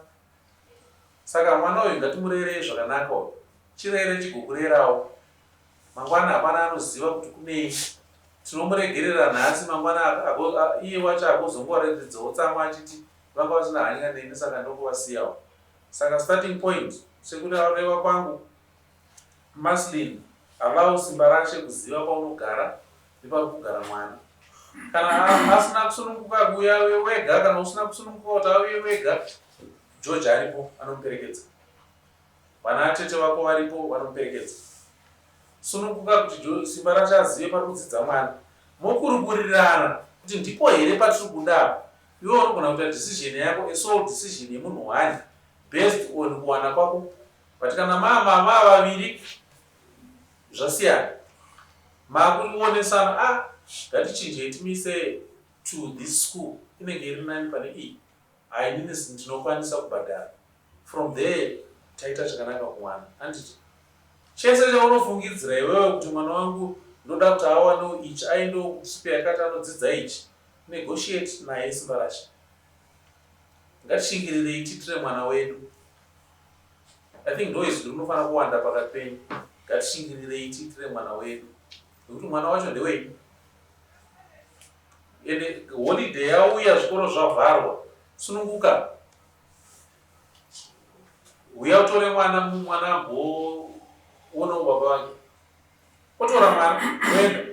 saka mwana uyu ngatimurerei zvakanaka uyu chirere chigokurerawo mangwana hapana anoziva kuti kunei tinomuregerera nhasi mangwana iye wacho agozongoratidzawo tsamwa achiti vanga vasina hanya neni saka ndokuvasiyawo saka starting point sekureva kwangu Maslin allow Simbarashe kuziva kwaunogara nepari kugara mwana kana asina kusununguka kuuya wega kana usina kusununguka kuti auye wega George aripo anomuperekedza vana atete vako varipo vanomuperekedza sununguka kuti Simbarashe azive pari kudzidza mwana mokurukurirana kuti ndipo here patiri kuda apa iwe unogona kuita decision yako a sole decision yemunhu one based on kuwana kwako but kana mama maa vaviri zvasiyana makuonesana ah ngatichinjei timise to this school inenge iri nani pane iyi hainini ndinokwanisa kubhadhara from there taita chakanaka kumwana handiti chese chaunofungidzira iwewe kuti mwana wangu ndoda kuti awanewo ichi aendewo kusipi yakati anodzidza ichi negotiate naye Simbarashe ngatishingirirei tiitire mwana wedu I think ndo izwi rinofanira kuwanda pakati penyu ngatishingirirei tiitire mwana wedu nekuti mwana wacho ndewenyu ende holiday yauya zvikoro zvavharwa sununguka uya utore mwana mwana amboonawo baba vake otora mwana oenda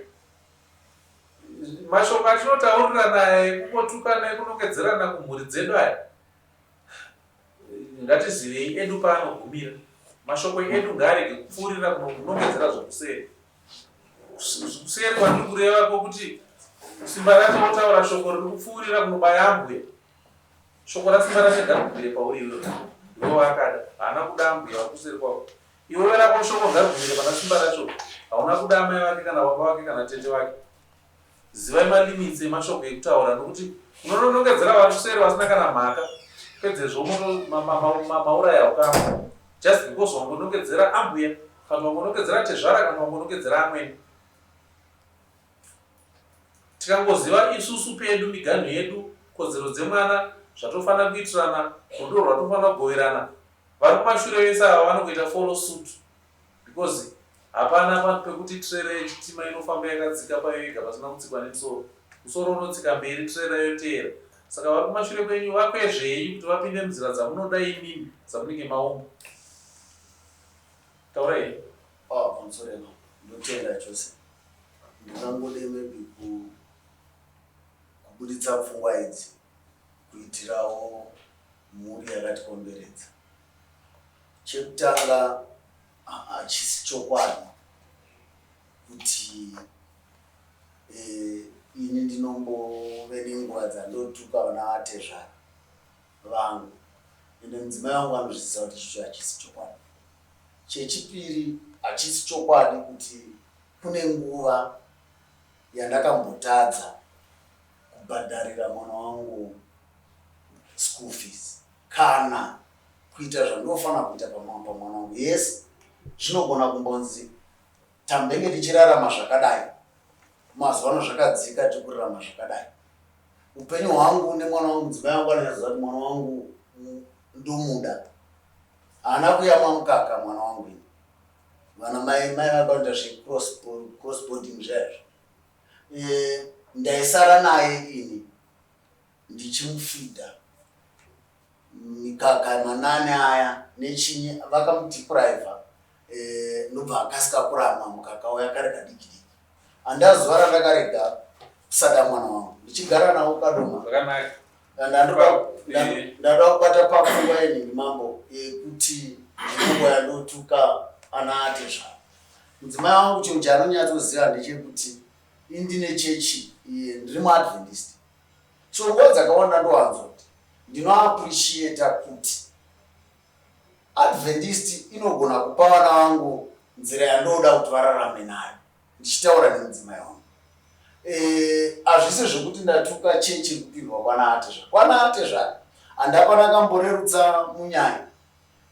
mashoko atinotaurirana aya ekungotukana ekunongedzerana kumhuri dzedu aya ngatizivei edu paanogumira mashoko edu ngaarege kupfuurira kunongedzera zvokuseri kuseri kwandiri kureva kwokuti simba racho wotaura shoko riri kupfuurira kunobaya ambuya shoko rasimba racho ngarigumire pauri iwewe iwe waakada haana kuda ambuya vari kuseri kwako iwewe rako shoko ngarigumire pana simba racho hauna kuda amai vake kana baba vake kana tete vake zivai malimits emashoko ekutaura nokuti unononongedzera vari kuseri vasina kana mhaka pedzezvo mauraya ukama just because wangonongedzera ambuya kana wangonongedzera tezvara kana wangonongedzera amweni tikangoziva isusu pedu miganhu yedu kodzero dzemwana zvatofanira kuitirana rudo rwatofanira kugoverana vari kumashure vese ava vanongoita follow suit because hapana panhu pekuti trailer yechitima inofamba yakadzika payo yega pasina kutsikwa nemusoro musoro unotsika mberi trailer yoteera saka vari kumashure kwenyu vakwezvei kuti vapinde munzira dzamunoda imimi dzamunenge maumba taurai Oh, pamusoro ndotenda chose ndingangode maybe kubuditsa pfungwa idzi kuitirawo mhuri yakatikomberedza chekutanga hachisi chokwadi kuti ini ndinombove nenguva dzandotuka vana vatezvara vangu ende mudzimai wangu anozviziva kuti ichocho hachisi chokwadi chechipiri hachisi chokwadi kuti kune nguva yandakambotadza kubhadharira mwana wangu school fees kana kuita zvandinofanira kuita pamwana wangu yes zvinogona kumbonzi tambenge tichirarama zvakadai mazuva ano zvakadzika tiri kurarama zvakadai upenyu hwangu nemwana wangu mudzimai wangu anonyatsoziva kuti mwana wangu ndomuda haana kuyamwa mukaka mwana wangu ini vana mai mai vake vanoita zvecross boarding zvaizvo ndaisara naye ini. Ndichimufidha mikaka manani aya nechinyi vakamudepriver eh, ndobva akasika kurama mukaka uya kari kadiki diki handa zuva randakarega kusada mwana wangu ndichigara nawo kadoma ndada kubata papfungwa yenhingi mambo yekuti nguva yandotuka ana atezvara mudzimai wangu chinhu chaanonyatsoziva ndechekuti indine chechi ndiri muadventist So nguva dzakawanda ndowanzoti ndinoappreciata kuti Adventist inogona kupa vana vangu nzira yandoda kuti vararame nayo ndichitaura nemudzimai wangu. Eh, hazvisi zvekuti ndatuka chechi iri kupindwa kwana atezvara. Kwana atezvara handapana kamborerutsa munyaya.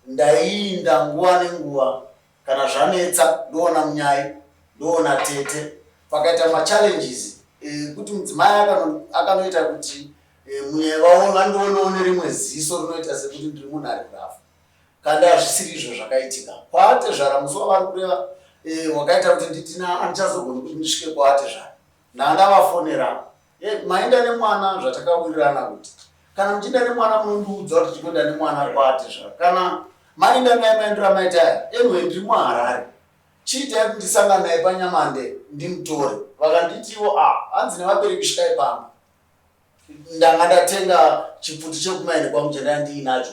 Ndaiinda nguva nenguva Kana zvanetsa ndoona munyai, ndoona tete. Pakaita machallenges ekuti eh, mudzimai akanoita kuti eh, munyai vavo vandionewo nerimwe ziso rinoita sekuti ndiri munhu ari rafu. Kandi hazvisiri izvo zvakaitika. Kwaatezvara musi wavari kureva eh, wakaita kuti nditi andichazogoni kuti ndisvike kwaatezvara. Ndandavafonera Eh, maenda nemwana zvatakawirirana kuti kana muchienda nemwana munondiudza kuti tikuenda nemwana kwati zva kana maenda naye maendera maita aya anyway ndiri muharare chiitai kuti ndisangana naye panyamande ndimutore vakanditiwo a ah, hanzi nevabereki svikai pano ndanga ndatenga chipfuti chekumaini kwangu chandanga ndiinacho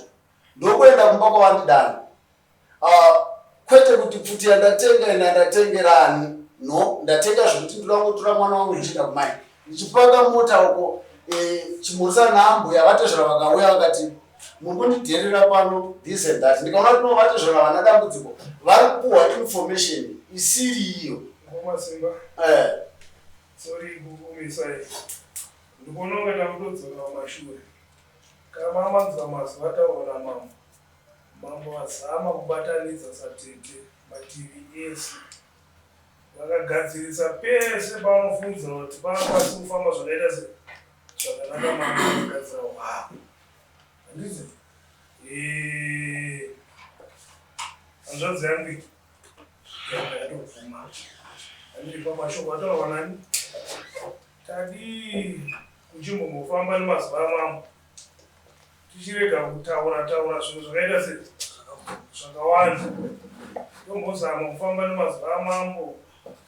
ndokuenda kumba kwavandidana Uh, kwete kuti pfuti yandatenga ina ndatengerani no ndatenga zvekuti ndoda kungotora mwana wangu ndichienda kumai ndichipaka mota uko eh, chimhurisa naambuya vatezvara vakauya vakati muri kundidherera pano this and that ndikaona kuti no vatezvara vana dambudziko vari kupuhwa information isiri iyo Masimba. Eh. Sorry kukumisai. Ndikuona kunge takutodzoka kumashure. Kana mamanzwa mazwi ataurwa namambo. Mambo vazama kubatanidza satete mativi ese. Vakagadzirisa pese pavanofungidzira kuti pangakwanisi kufamba zvakaita se zvakanaka mambo vakagadzira hwavo. Handiti? Eh, hanzvadzi yangu iyi yanga yatobvuma. Handiti pamashoko ataurwa nani? Tadii kuchimbomofamba nemazuva amambo. Tichirega kutaura taura zvinhu zvakaita se zvakawanda tombozama kufamba nemazuva amambo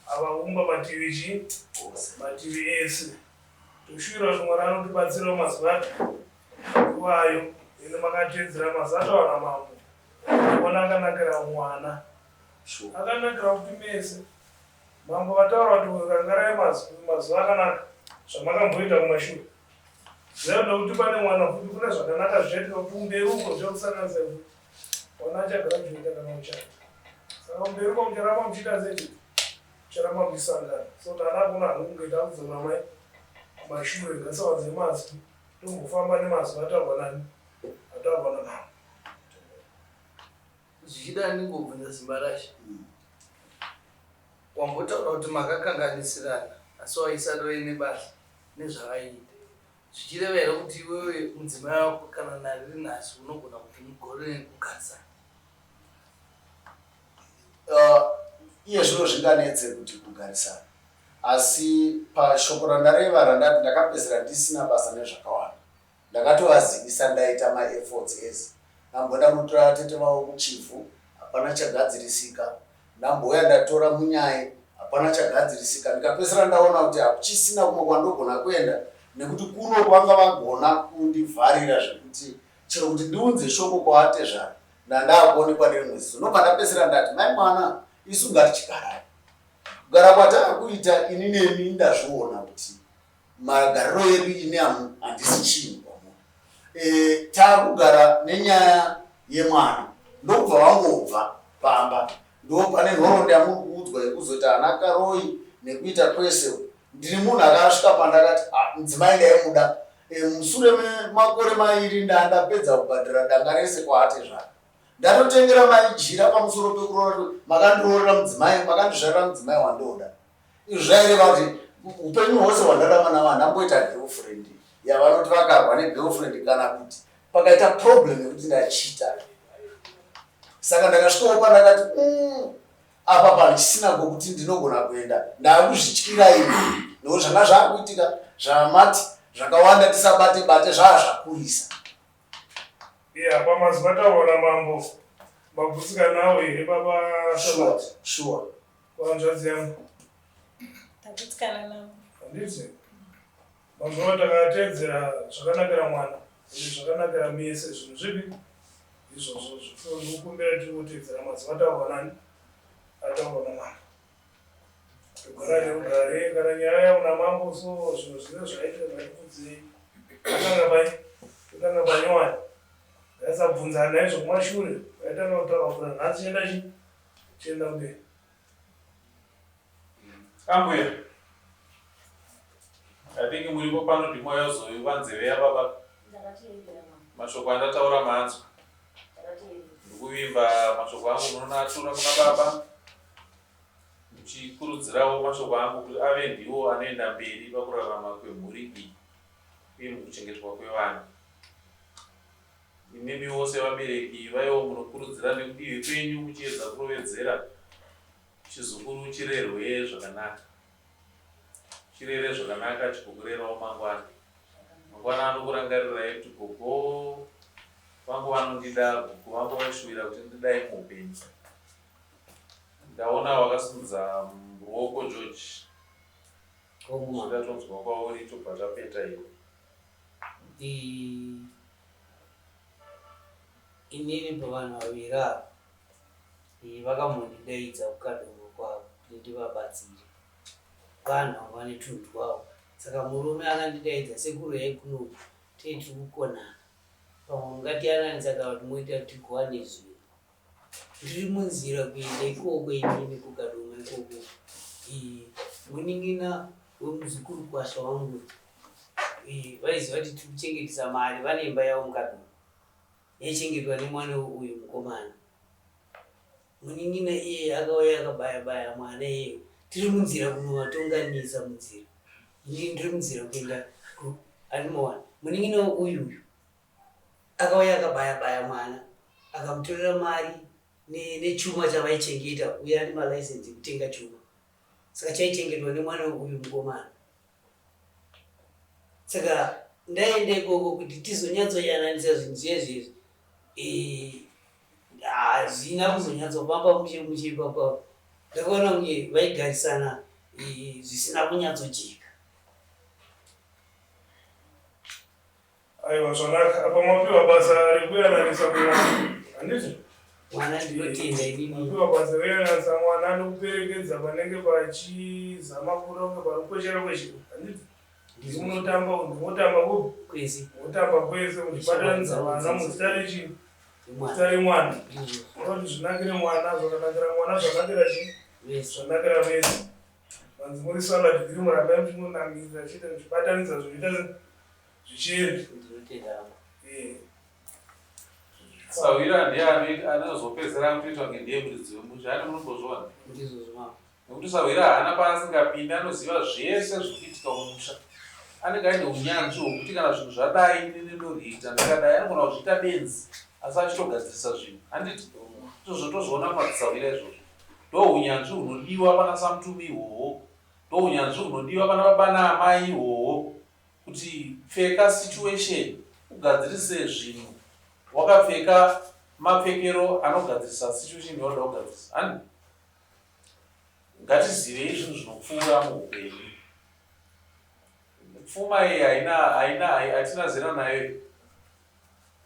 avaumba mativi chi mativi ese toshuvira kuti mwari anotibatsirawo mazuva api iwayo ende makatedzera mazuva ataura mambo ona akanakira mwana akanakira kuti mese mambo vataura kuti rangarai mazuva akanaka zvamakamboita kumashure Zviya nekuti pane mwana futi kune zvakanaka zvichaitika kuti kumberi uko zvichakusanganisa futi. Mwana achagraduata kana kuchata. Saka kumberi uko mucharamba muchiita sei? Mucharamba muchisangana. So tana kuona hangu kunge takudzora mai kumashure ngasawadze mazwi tombofamba nemazwi ataurwa nani ataurwa namama. Zvichida ndingobvunza Simbarashe. Wambotaura kuti makakanganisirana asi waisatove nebasa nezvavaiita. Zvichireva here kuti iwewe mudzimai wako kana nariri nhasi unogona kuti mugore kugarisana? Iye zvino zvinganetse kuti kugarisana asi pashoko randareva randati ndakapedzisira ndisina basa nezvakawanda Ndakatovazivisa ndaita ma efforts ese ndamboenda kunotora tete vavo kuChivhu hapana chagadzirisika ndambouya ndatora Munyai hapana chagadzirisika ndikapedzisira ndaona kuti hakuchisina kumwe kwandogona kuenda nekuti kuno vanga vagona kundivharira zvekuti chero kuti ndiunze shoko kwaatezvara ndandakuonekwa nerimwe ziso ndobva ndapedzisira ndati mai mwana isu ngatichigarai kugara kwataakuita ini nemi ndazviona kuti Magariro edu ini amu handisi chinhu kwamuri. E, taakugara nenyaya yemwana ndokubva vangobva pamba ndo pane nhoroondo yamuri kuudzwa yekuzoti ana karoi nekuita kwese ndiri munhu akasvika pandakati ah, mudzimai ndaimuda e, musure memakore mairi ndandapedza kubhadhara danga rese kwaatezvara ndatotengera mai jira pamusoro pekuroora makandiroorera mudzimai makandizvarira mudzimai wandoda Izvi zvaireva kuti upenyu hwose hwandararama navo handamboita girlfriend yavanoti vakarwa negirlfriend kana kuti pakaita problem yekuti ndachita. Saka ndakasvikawo pandakati mm, apa pandisina kwekuti ndinogona kuenda ndakuzvityira ini nekuti zvanga zvakuitika zvamati Zvakawanda tisabate bate zvaa zvakurisa. Yeah, pamazwi ataurwa namambo magutsikanawo here baba Sure, sure. Hanzvadzi yangu. Tagutsikana navo. Handiti mazuva takateedzera zvakanakira mwana ende zvakanakira mese zvinhu zvipi izvozvo so ndikukumbira tiri mazuva ataurwa nani ataurwa namambo togara nerugare kana nyaya yauna mambo so zvinhu zvine zvaitika ngatikudzei totanga pai totanga panyowani ngatisabvunzana izvo kumashure ngaitanga kutaura kuna nhasi chienda chi chienda kumberi Ambuya, I think muripo pano ndimo yazoiva nzeve yababa. Mashoko andataura manzwa. Ndikuvimba mashoko angu munonatura kuna baba. Ndichikurudzirawo mashoko angu kuti ave ndiwo anoenda mberi pakurarama kwemhuri iyi uye mukuchengetwa kwevana. Imimiwo sevabereki vaiwo munokurudzira nekudivi kwenyu muchiedza kurovedzera Chizukuru chirerwe zvakanaka. Chirere zvakanaka chigokurerawo mangwana. Mangwana anokurangarirai kuti gogo vangu vanondida, gogo vangu vaishuvira kuti ndidai muupenyu. Ndaona wakasimudza ruoko George. Zvida tonzwa kwauri tobva tapeta iwe. Inini pavanhu vaviri ava Vakambondidaidza kuKadoma kwavo kuti ndivabatsire. Vanhu vanga vane tunhu twavo. Saka murume akandidaidza, sekuru huyai kunoku tee tiri kukonana. Pamwe mungatiyananisa kana kuti moita kuti tigowane zvinhu. Ndiri munzira kuenda ikoko inini kuKadoma ikoko. Munin'ina wemuzukuru kwasha wangu vaiziva kuti tiri kuchengetesa mari vane imba yavo muKadoma. Yaichengetwa nemwana uyu mukomana. Munin'ina iyeye akauya akabaya baya mwana iyeye tiri munzira kunovatonganisa munzira. Inini ndiri munzira kuenda andimowana. Munin'ina uyu uyu akauya akabaya baya mwana akamutorera mari nechuma chavaichengeta uye ane malicense ekutenga chuma. Saka chaichengetwa nemwana uyu mukomana. Saka ndaenda ikoko kuti tizonyatsoyananisa zvinhu zviye zviye eh, hazvina kuzonyatsofamba mushe mushe ipapa. Ndakaona kunge vaigarisana eh, zvisina kunyatsojeka. Aiwa zvanaka apa mapiwa basa rekuyananisa mwana handiti? Mwana ndinotenda inini. Mapiwa basa rekuyananisa mwana nekuperekedza panenge pachizama kuda kunge pari kukweshera kweshera handiti? Munotamba munotamba kupi? Kwese. Munotamba kwese muchibatanidza vana muzita rechii? Muzita remwana. Munoti zvinakire mwana zvakanakira mwana zvanakira chii? Zvanakira vese. Vanzi muri salad iri murambai muchingonamirira chete muchibatanidza zvinoita zvichienda. Eh. Sahwira ndiye anozopedzera akutoitwa kunge ndiye muridzi wemusha. Hani munombozviona? Ndizvozvo. Nekuti sahwira haana paasingapindi anoziva zvese zviri kuitika mumusha. Anenge aine unyanzvi hwekuti kana zvinhu zvadai ini ndinoriita ndakadai anogona kuzviita benzi asi achitogadzirisa zvinhu. Handiti? Izvozvo tozviona kumadzisahwira izvozvo. Ndohunyanzvi hunodiwa pana samutumi ihwohwo. Ndohunyanzvi hunodiwa pana baba naamai ihwohwo kuti pfeka situation ugadzirise zvinhu wakapfeka mapfekero anogadzirisa situation yaunoda kugadzirisa. Handi? Ngatizivei zvinhu zvinopfuura muupenyu. Pfuma iyi haina haina hatina zera nayo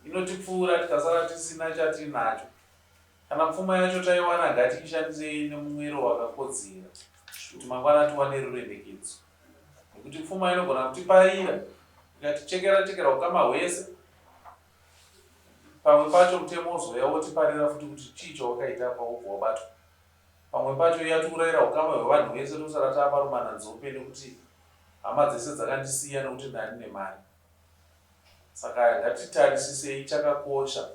inotipfuura tikasara tisina chatinacho. Kana pfuma yacho taiwana ngatiishandisei nemumwero wakakodzera kuti mangwana tiwane ruremekedzo. Nekuti pfuma inogona kutiparira ikatichekera chekera ukama hwese. Pamwe pacho mutemo wozouya wotiparira futi kuti chii chawakaita apa wobva wabatwa. Pamwe pacho yatiurayira ukama hwevanhu vese tosara taaparumana nzombe nekuti hama dzese dzakandisiya nekuti ndandine mari. Saka ngatitarisisei chakakosha.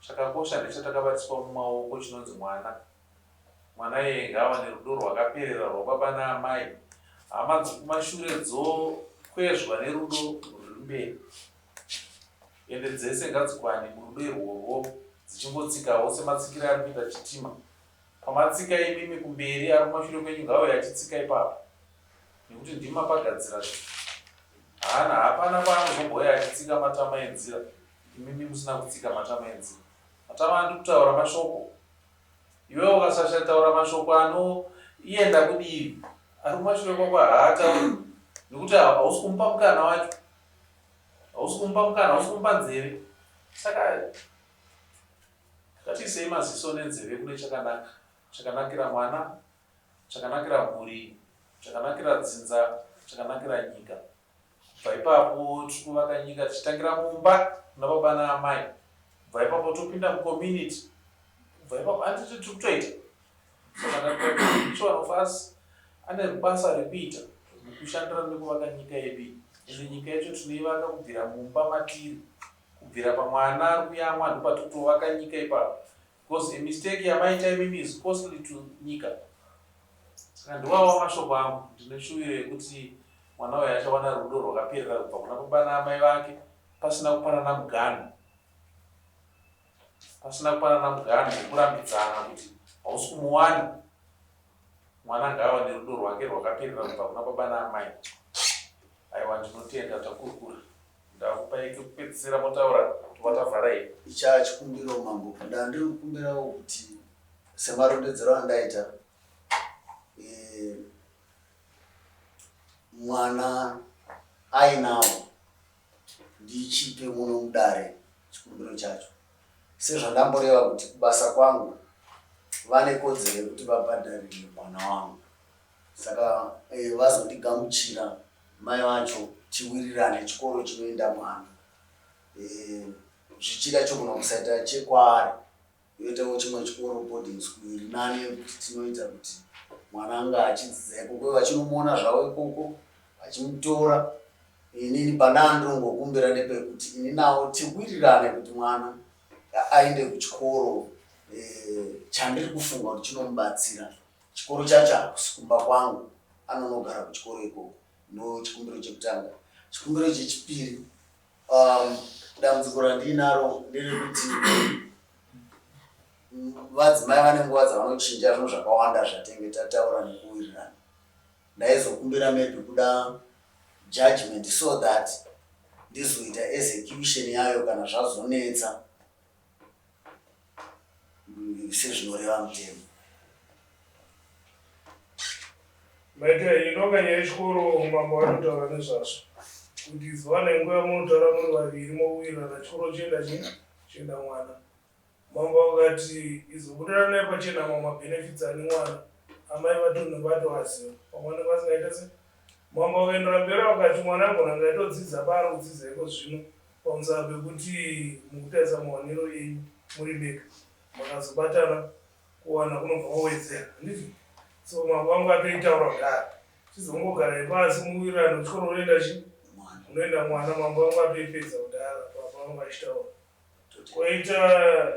Chakakosha ndechatakabatiswa mumaoko chinonzi mwana. Mwana iyeye ngaawane rudo rwakaperera rwababa naamai. Hama dzekumashure dzokwezvwa nerudo rwuri mberi. Ende dzese ngadzikwane murudo irworwo dzichingotsikawo sematsikire ari kuita chitima. Pamatsika imimi kumberi ari kumashure kwenyu ngaauye achitsika ipapo nekuti ndimi mapagadzira zvinhu. Haana hapana paanozombouya achitsika matama enzira imimi musina kutsika matama enzira. Matama andiri kutaura mashoko. Iwewe ukasashataura mashoko anoenda kudivi ari kumashure kwako haatauri nekuti hausi kumupa mukana wacho. Hausi kumupa mukana, hausi kumupa nzeve. Saka ngatiisei maziso nenzeve kune chakanaka. Chakanakira mwana, chakanakira mhuri, chakanakira dzinza, chakanakira nyika. Kubva ipapo tiri kuvaka nyika tichitangira mumba kuna baba naamai. Kubva ipapo topinda mucommunity. Kubva ipapo handiti tiri kutoita. Saka each one of us ane basa rekuita mukushandira nekuvaka nyika yedu iyi. Ende nyika yacho tinoivaka kubvira mumba matiri. Kubvira pamwana ari kuyamwa ndopatotovaka nyika ipapo. Because a mistake yamaita imimi is costly to nyika. Saka ndiwawo mashoko angu, ndine shuviro yekuti mwana uyu achawana rudo rwakaperera kubva kuna baba naamai vake pasina kupanana muganhu. Pasina kupanana muganhu wekurambidzana kuti hausi kumuwana. Mwana ngaawane rudo rwake rwakaperera kubva kuna baba naamai. Aiwa ndinotenda takurukura. Ndakupai kekupedzisira motaura tobva tavhara iyi. Ichaa chikumbiro mambo ndandiri kukumbirawo kuti semarondedzero andaita e, mwana ainawo ndichipe muno mudare chikumbiro chacho sezvandamboreva kuti kubasa kwangu vane kodzero yekuti vabhadharire mwana wangu saka eh, vazondigamuchira mai vacho tiwirirane chikoro chinoenda mwana eh, zvichida chogona kusaita chekwaari yoitawo chimwe chikoro boarding school iri nani yekuti tinoita kuti mwana anga achidzidza ikoko vachinomuona zvavo ikoko vachimutora inini pandandongokumbira ndepekuti ini nawo tiwirirane kuti mwana aende kuchikoro eh, chandiri kufunga kuti chinomubatsira Chikoro chacho hakusi kumba kwangu anonogara kuchikoro ikoko ndo chikumbiro chekutanga. Chikumbiro chechipiri um, dambudziko randiinaro nderekuti vadzimai vane nguva dzavanochinja zvinhu zvakawanda zvatenge tataura nekuwirirana. Ndaizokumbira maybe kuda judgment so that ndizoita execution yayo kana zvazonetsa sezvinoreva mutemo. Maita inonga nyaya yechikoro mambo vanotaura nezvazvo kuti zuva nenguva yamunotaura muri vaviri mowirirana chikoro chienda chi chienda mwana mambo vakati izobudiranai pachena mamwe mabenefits ane mwana amai vatonhu vatoaziva pamwe vanenge vasingaita se mambo vakaendera mberi vakati mwana agona kunge aitodzidza paari kudzidza iko zvino Pamusana pekuti mukutarisa mawaniro enyu muri mega makazobatana kuwana kunobva kwawedzera handiti? So mambo vangu atoitaura kudaro chizongogarai pasi muwirirano kuchikoro unoenda chi unoenda mwana mambo vangu atoipedza kudhara baba vangu vachitaura koita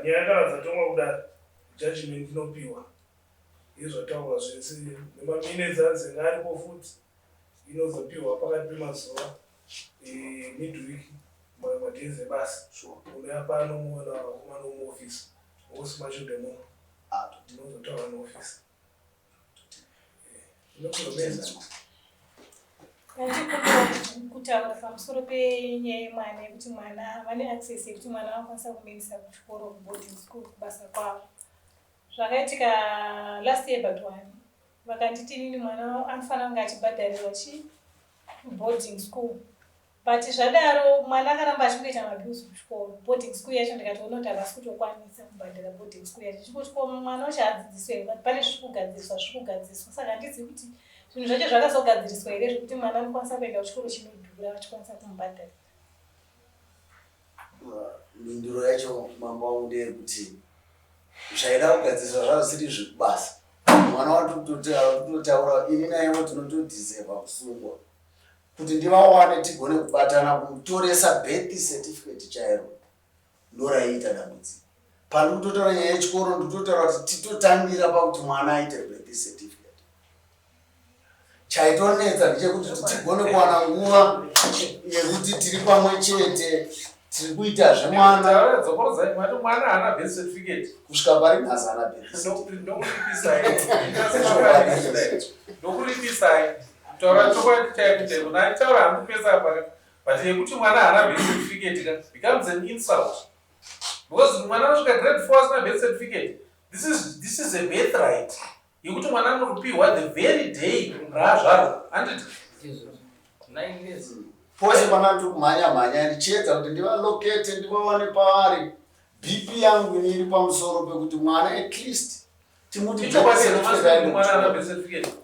nyaya kana dzatongwa kudaro judgment inopiwa yezvataurwa zvese nemaminutes anzi ngaaripo futi inozopiwa pakati pemazuva eh, midweek mamwe madays ebasa unouya pano muona vakomana vemuoffice vosi macho ndemuno ah, ndinozotaura neoffice inokuromeza kutaura pamusoro penyaya yemwana yekuti mwana vane access yekuti mwana vanokwanisa kumuendesa kuchikoro kuboarding school kubasa kwavo Zvakaitika last year but one vakanditi inini mwana anofanira kunge achibhadharirwa chi boarding school but zvadaro mwana akaramba achingoita mabills kuchikoro boarding school yacho ndikatoona kuti havasi kutokwanisa kubhadhara boarding school yacho chingoti ko mwana wacho haadzidziswe here but pane zviri kugadziriswa zviri kugadziriswa saka handizivi kuti zvinhu zvacho zvakazogadziriswa here zvekuti mwana anokwanisa kuenda kuchikoro chinodhura vachikwanisa kumubhadharira Mhinduro yacho mambo wangu ndeyekuti zvaida kugadziriswa zvazvisiri zvekubasa. Mwana watikutotaura ini naivo tinotodhiseva kusungwa kuti ndivawane tigone kubatana kumutoresa birth certificate chairo ndoraiita dambudziko. Pandiri kutotaura nyaya yechikoro ndikutotaura kuti titotangira pakuti mwana aite birth certificate. Chaitonetsa ndechekuti kuti tigone kuwana nguva yekuti tiri pamwe chete tiri kuita zvemwana mwana haana birth certificate kusvika pari nhasi haana birth certificate. Ndokuripisai. Taura chokwadi chaiko chaiko. Ndaitaura hangu pese apa. But yekuti mwana haana birth certificate ka becomes an insult. Because mwana anosvika grade 4 asina birth certificate. This is a birthright. Yekuti mwana anopiwa the very day raazvarwa. Handiti? 9 years. Pose pana ndiri kumhanya mhanya ndichiedza kuti ndivalocate, ndivawane pavari. BP yangu ini iri pamusoro pekuti mwana at least timuti Ichokwadi birth here certificate aende mwana haana kuchikoro. birth certificate?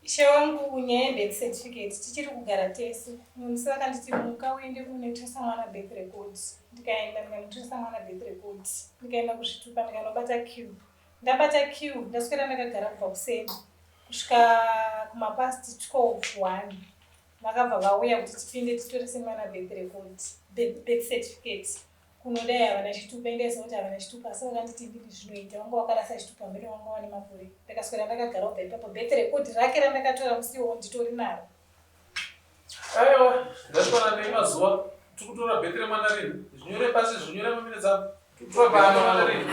Ishe wangu, nyaya yebirth certificate tichiri kugara tese. Musi vakanditi muka uende kunotoresa mwana birth record. Ndikaenda ndikanotoresa mwana birth record. Ndikaenda kuzvitupa ndikanobata queue. Ndabata queue ndaswera ndakagara kubva kuseni kusvika kumapast 12 1. Vakabva vauya kuti tipinde titorese mwana birth record, birth certificate. Kunodai havana chitupa, endaiziva kuti havana chitupa, asi vakanditi ndini zvinoita, wanga wakarasa chitupa mbene wanga wane makore. Ndakaswera ndakagara kubva ipapo, birth record rake randakatora musi iwowo nditori naro. Aiwa, ndasvona nemazuva tikutora birth remwana rini. Zvinyore pasi, zvinyore maminutes ako. Tikutora birth remwana rini.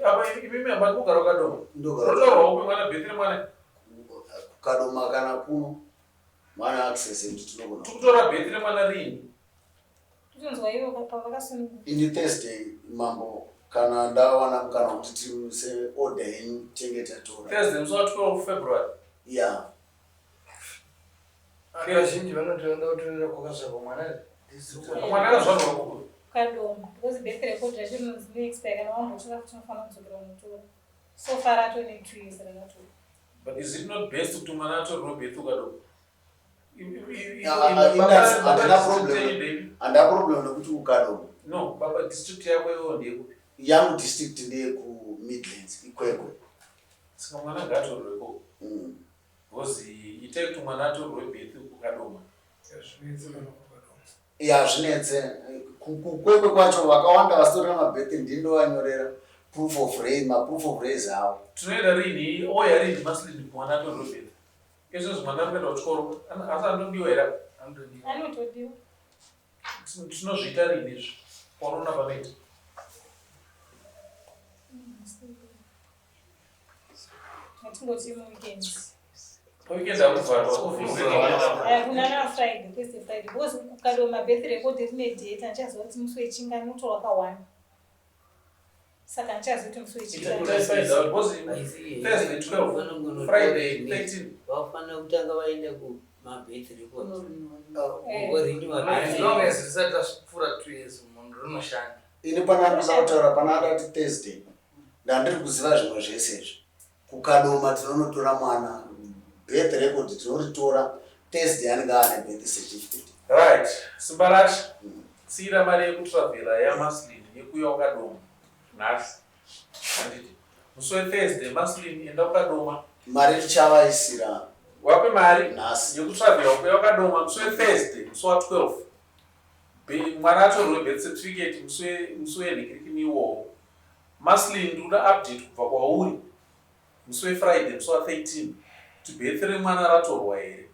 Apa imimi hambati kugara kuKadoma. Ndogara Rotorwa upi mwana birth remwana? kuKadoma kana kuno mwana access yekuti tinogona. Tikutora birth remwana rini? Kutonzwa ivo pavakasununguka. Ini Thursday, mambo, kana ndawana mukana wekuti tiuse order yenyu tenge tatora. Thursday musi wa 12 February. Ya. Kazhinji vanoti vanoda kutorera kwakazvarwa mwana. Mwana akazvarwa kuku. Kadoma, because birth record racho rinonzi rinoexpire kana wambotora kuti unofanira kudzokera unotora. So far atone 2 years rakatora. But is it not best kuti mwana atorerwe birth kuKadoma? Handina problem. Handina problem nekuti kuKadoma. No, baba, district yako iyoyo ndeyekupi? Yangu district ndeyekuMidlands, iKwekwe. Saka mwana ngaatorerwe ikoko. Because itai kuti mwana atorerwe birth kuKadoma. Zvinetse kana kuKadoma. Ya, zvinetse. KuKwekwe kwacho vakawanda vasitorina mabirth, ndini ndovanyorera proof of race, maproof of race avo. Tinoenda rini, oya rini maslin mwana atorerwe birth? Izvozvi mwana ari kuenda kuchikoro, asi anodiwa here? Anotodiwa. Anotodiwa. Tinozviita rini izvi? Paunoona panoita. Ngatingoti muweekend. Paweekend akuvharwa office. Kuna na Friday, Thursday, Friday, because kuKadoma birth record rine date, handichaziva kuti musi wechingani unotorwa ka1. Saka handichaziva kuti musi wechingani. Itai find out because Thursday 12, Friday 13. Vafanira kutanga vaenda kumabirth record. Eh. As long as zvisati zvapfuura 2 years, munhu rinoshanda. Ini pana ndoda kutaura pana adati Thursday, ndandiri kuziva zvimwe zvese izvi. KuKadoma tinonotora mwana birth record, tinoritora Thursday, anenge aane birth certificate. Right, Simbarasha, tsira mari yekutravhera yaMaslin yekuuya kuKadoma nhasi. Handiti? Musi weThursday, Maslin, enda kuKadoma. Mari tichavaisira. Wape mari nhasi. Yekutravhera kuuya kuKadoma musi weThursday, musi wa12. Mwana atorwe birth certificate musi wenhikirikini iwowo. Maslin, ndikuda update kubva kwauri musi weFriday, musi wa13, kuti birth remwana ratorwa here.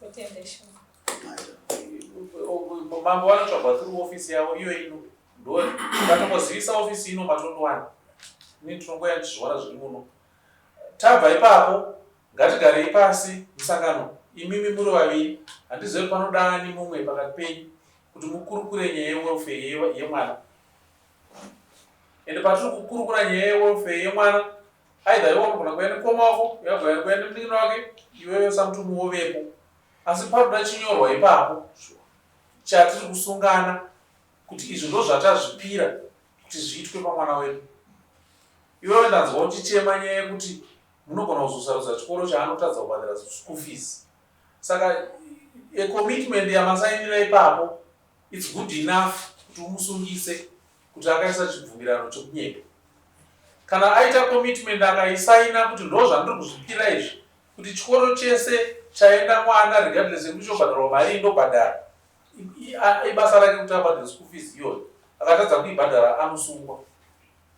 Totenda sure. Mambo vanotsvagwa through ofisi yavo iyo ino, ndo vatongozivisa ofisi ino matondowana. Ini tinongoya tichizviwana zviri muno. Tabva ipapo, ngatigarei pasi musangano, imimi muri vaviri. Handizivi panoda ani mumwe pakati penyu kuti mukurukure nyaya yewelfare yemwana. Ende patiri kukurukura nyaya yewelfare yemwana, either iwe unogona kuya nemukoma wako, uyagona kuya nemunin'ina wake, iwewe samutumbi wovepo, asi panoda chinyorwa ipapo chatiri kusungana kuti izvi ndo zvatazvipira kuti zviitwe pamwana wedu. Iwewe ndanzwa uchichema nyaya yekuti munogona kuzosarudza chikoro chaanotadza kubhadhara school fees. Saka ecommitment yamasainira ipapo, it's good enough kuti umusungise kuti akaisa chibvumirano chekunyepa. Kana aita commitment akaisaina kuti ndo zvandiri kuzvipira izvi, kuti chikoro chese chaenda mwana, regardless yekuti chobhadharwa mari, indobhadhara, ibasa rake kuti abhadhare school fees iyoyo. Akatadza kuibhadhara anosungwa.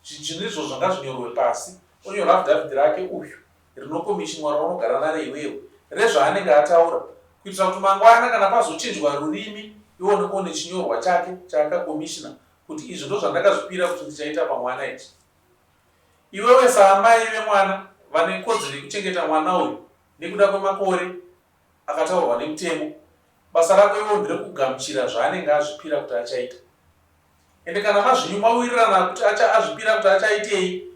Zvinhu izvozvo zvangazvinyorwe pasi, onyora affidavit rake uyu rinokomishinwa raunogara naro iwewe rezvaanenge ataura, kuitira kuti mangwana kana pazochinjwa rurimi, iwe unenge une chinyorwa chake chaakakomishina kuti izvi ndo zvandakazvipira kuti ndichaita pamwana ichi. Iwewe saamai vemwana vane kodzero yekuchengeta mwana uyu. Nekuda kwemakore akataurwa nemutemo, basa rako iwewe nderekugamuchira zvaanenge azvipira kuti achaita. Ende kana mazvinyu mawirirana kuti acha azvipira kuti achaitei,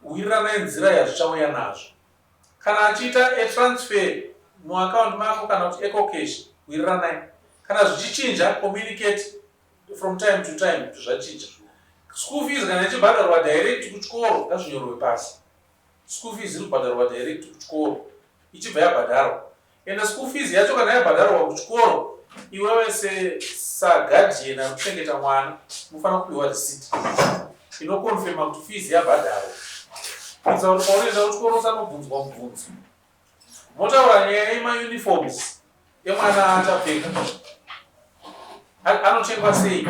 wiriranai nzira yazvichauya nazvo. Kana achiita a transfer muaccount mako kana kuti ecocash, wiriranai. Kana zvichichinja, communicate from time to time kuti zvachinja. School fees kana ichibhadharwa direct kuchikoro ngazvinyorwe pasi. School fees iri kubhadharwa direct kuchikoro ichibva yabhadharwa. Ende school fees yacho kana yabhadharwa kuchikoro iwewe se saguardian ari kuchengeta mwana unofanira kupiwa receipt inokonfirma kuti fees yabhadharwa kuitira kuti paunoenda kuchikoro usanobvunzwa mubvunzo. Motaura nyaya yemauniforms emwana achapfeka anotengwa sei?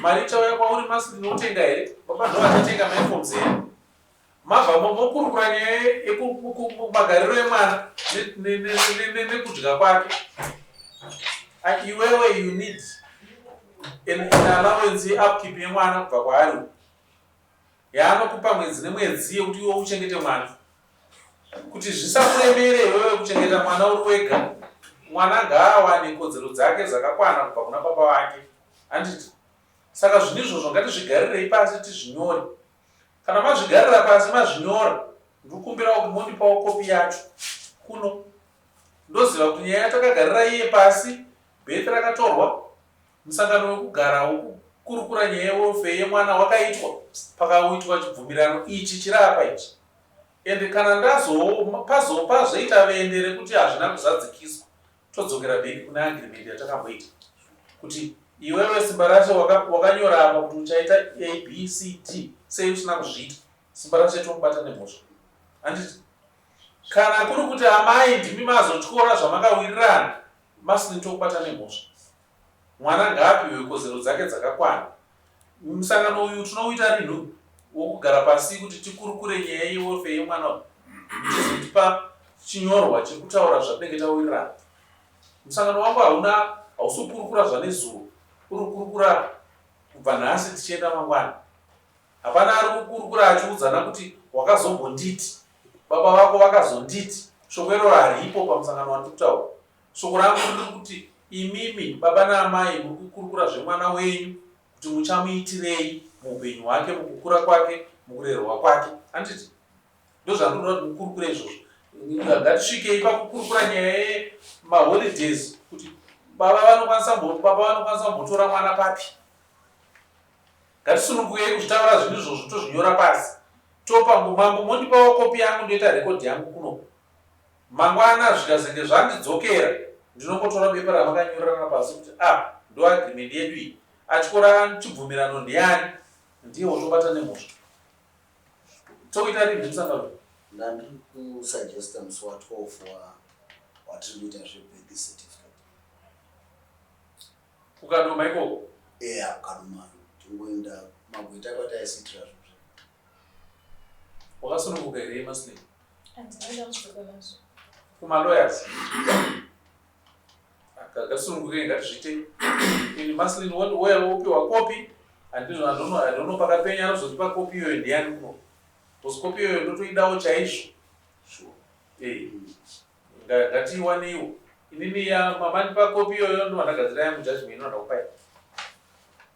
Mari ichauya kwauri masi ndinotenga here? Baba ndo vachatenga mauniforms here? Mabva mokurukura nyaya yemagariro emwana nekudya kwake. Iwewe you need an allowance yeupkeep yemwana kubva kwaari yaanokupa mwedzi nemwedzi yekuti iwe uchengete mwana kuti zvisakuremere iwewe kuchengeta mwana uri wega. Mwana ngaawane kodzero dzake dzakakwana kubva kuna baba vake, handiti? Saka zvinhu izvozvo ngatizvigarirei pasi tizvinyore. Kana mazvigarira pasi mazvinyora, ndikumbirawo kuti mondipawo kopi yacho kuno. Ndoziva kuti nyaya yatakagarira iye pasi, birth rakatorwa, musangano wekugara wekukurukura nyaya yewelfare yemwana wakaitwa, pakaitwa chibvumirano ichi chiri apa ichi. And kana ndazo pazo pazoita vende rekuti hazvina kuzadzikiswa, todzokera back kune agreement yatakamboita kuti iwewe Simbarashe wakanyora apa kuti uchaita A, B, C, D, sei usina kuzviita? Simbarashe tomubata nemhosva. Handiti? Kana kuri kuti amai ndimi mazotyora zvamakawirirana, Maslin tokubata nemhosva. Mwana ngaapiwe kodzero dzake dzakakwana. Musangano uyu tinouita rinhu wokugara pasi kuti tikurukure nyaya yewelfare yemwana uyu muchizotipa chinyorwa chekutaura zvatinenge tawirirana. Musangano wangu hauna hausi kukurukura zvanezuro, uri kukurukura kubva nhasi tichienda mangwana. Hapana ari kukurukura achiudzana kuti wakazombonditi, baba vako vakazonditi. Shoko iroro haripo pamusangano wandiri kutaura. Shoko rangu riri kuti imimi baba naamai muri kukurukura zvemwana wenyu kuti muchamuitirei muupenyu hwake, mukukura kwake, mukurerwa kwake. Handiti? Ndozvandinoda kuti mukurukure izvozvo. Ngatisvikei pakukurukura nyaya yemaholidays kuti baba vanokwanisa baba vanokwanisa kumbotora mwana papi. Ngatisunungukei kuzvitaura zvinhu izvozvo tozvinyora pasi. Topa mambo mondipawo kopi yangu ndoita record yangu kuno. Mangwana zvikazenge zvandidzokera ndinongotora bepa ramakanyorerana pasi kuti ah ndo agreement yedu iyi. Atyora chibvumirano ndiani ndiye wotobata nemhosva. Toita rinhi musangano? Ndandiri kusuggesta musi wa 12 wa watiri kuita zvebirth certificate. Kukadoma ikoko? Eya, kukadoma. Tingoenda magweta kwataisiitira zvinhu. Wakasununguka here Maslin? Handina dambudziko nazvo. Kuma lawyers. Ngatisununguke ngatizviite. Ini Maslin wouya wopiwa kopi handizvo handono handono pakapenya anozotipa kopi iyoyo ndiyani kuno. Because kopi iyoyo ndotoidawo chaizvo. Sure. Eh. Ngatiiwaneiwo. Inini ya mama ndipa kopi iyoyo ndobva ndagadzira yangu judgment inoda kupai.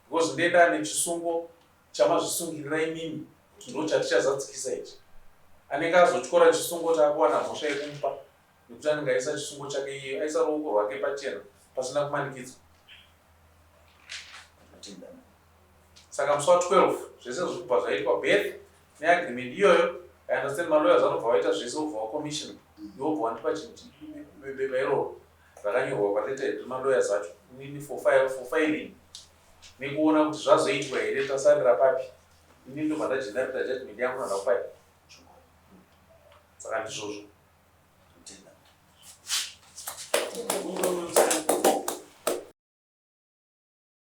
Because ndenda nechisungo chamazvisungirira imimi kuti ndochatichazadzikisa ichi. Anenge azotyora chisungo taakuwana mhosva yekumupa nekuti anenge aisa chisungo chake iye aisa ruoko rwake pachena pasina kumanikidzwa. Saka musi wa 12 zvese zviri kubva zvaitwa birth neagreement iyoyo. I understand malawyers vanobva vaita zvese wobva wacommission iwe wobva wandipa bepa iroro rakanyorwa paletterhead remalawyers acho inini for file, for filing nekuona kuti zvazoitwa here tasarira papi ini ndobva ndagenerata judgment yangu nanda kupai. Saka ndizvozvo.